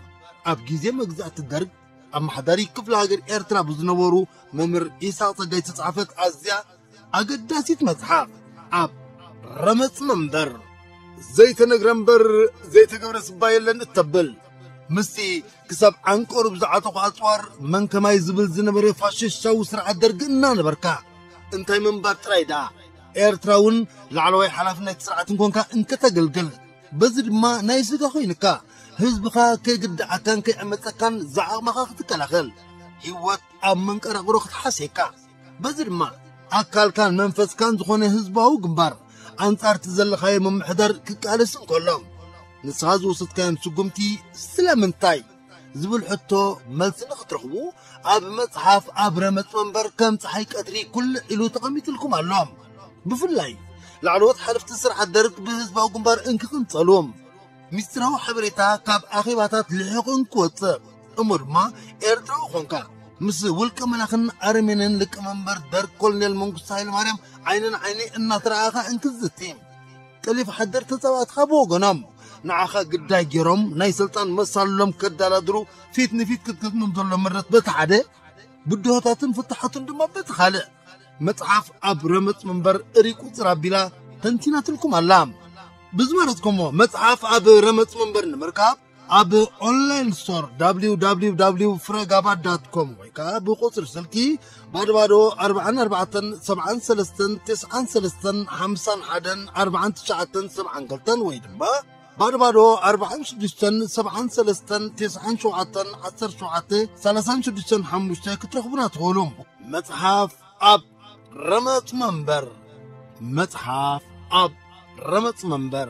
ኣብ ግዜ መግዛእቲ ደርግ ኣመሓዳሪ ክፍለ ሃገር ኤርትራ ብዝነበሩ መምህር ኢሳቕ ጸጋይ ዝተጻሕፈት ኣዝያ ኣገዳሲት መጽሓፍ ኣብ ረመጽ መንበር ዘይተነግረ እምበር ዘይተገብረ ስባ የለን እተብል ምስቲ ክሳብ ዓንቀሩ ብዝዓጠቑ ኣጽዋር መን ከማይ ዝብል ዝነበረ ፋሽስታዊ ስርዓት ደርጊ እናነበርካ እንታይ ምንባር ጥራይ ደኣ ኤርትራ እውን ላዕለዋይ ሓላፍነት ስርዓት እንኮንካ እንከተገልግል በዚ ድማ ናይ ስጋ ኮይንካ ህዝብኻ ከይግድዓካን ከይዕመፀካን ዝዓቕምኻ ክትከላኸል ህይወት ኣብ መንቀራቕሮ ክትሓስየካ በዚ ድማ ኣካልካን መንፈስካን ዝኾነ ህዝባዊ ግንባር ኣንጻርቲ ዘለኻዮ ምምሕዳር ክቃለስ እንከሎ ንስኻ ዝወሰድካዮም ስጉምቲ ስለምንታይ ዝብል ሕቶ መልሲ ንኽትረኽቡ ኣብ መጽሓፍ ኣብ ረመጽ መንበር ከም ጸሓይ ቀትሪ ኩልዕ ኢሉ ተቐሚጥልኩም ኣሎ። ብፍላይ ላዕለዎት ሓለፍቲ ስርዓት ደርግ ብህዝባዊ ግንባር እንክቕንጸሉ ሚስጥራዊ ሓበሬታ ካብ ኣኼባታት ልሒቑ እንክወጽእ እሞ ድማ ኤርትራዊ ኾንካ ምስ ውልቀ መላኽን ኣረሜንን ሊቀመንበር ደርግ ኮሎኔል መንግስቱ ሃይለማርያም ዓይኒ ንዓይኒ እናተረኣኻ እንክዝቲ ቀሊፍ ሓደር ተጻዋትኻ ብወገኖም ንዓኻ ግዳይ ገይሮም ናይ ስልጣን መሳልሎም ከዳላድሩ ፊት ንፊት ክትገጥሞም ዘሎ ምረት በቲ ሓደ ብድሆታትን ፍትሓቱን ድማ በቲ ካልእ መጽሓፍ ኣብ ረመጽ መንበር እሪ ቁጽር ኣቢላ ተንቲናትልኩም ኣላ። ብዝመረጽኩሞ መጽሓፍ ኣብ ረመጽ መንበር ንምርካብ ኣብ ኦንላይን ስቶር www ፍረጋባ ዳት ኮም ወይ ከዓ ብቁጽሪ ስልኪ ባዶ ባዶ ኣርባዓን ኣርባዕተን ሰብዓን ሰለስተን ትስዓን ሰለስተን ሓምሳን ሓደን ኣርባዓን ትሽዓተን ሰብዓን ክልተን ወይ ድማ ባዶ ባዶ ኣርባዓን ሽዱሽተን ሰብዓን ሰለስተን ተስዓን ሸውዓተን ዓሰርተ ሸውዓተ ሰላሳን ሽዱሽተን ሓሙሽተ ክትረኽቡና ትኽእሉ። መጽሓፍ ኣብ ረመጽ መንበር። መጽሓፍ ኣብ ረመጽ መንበር።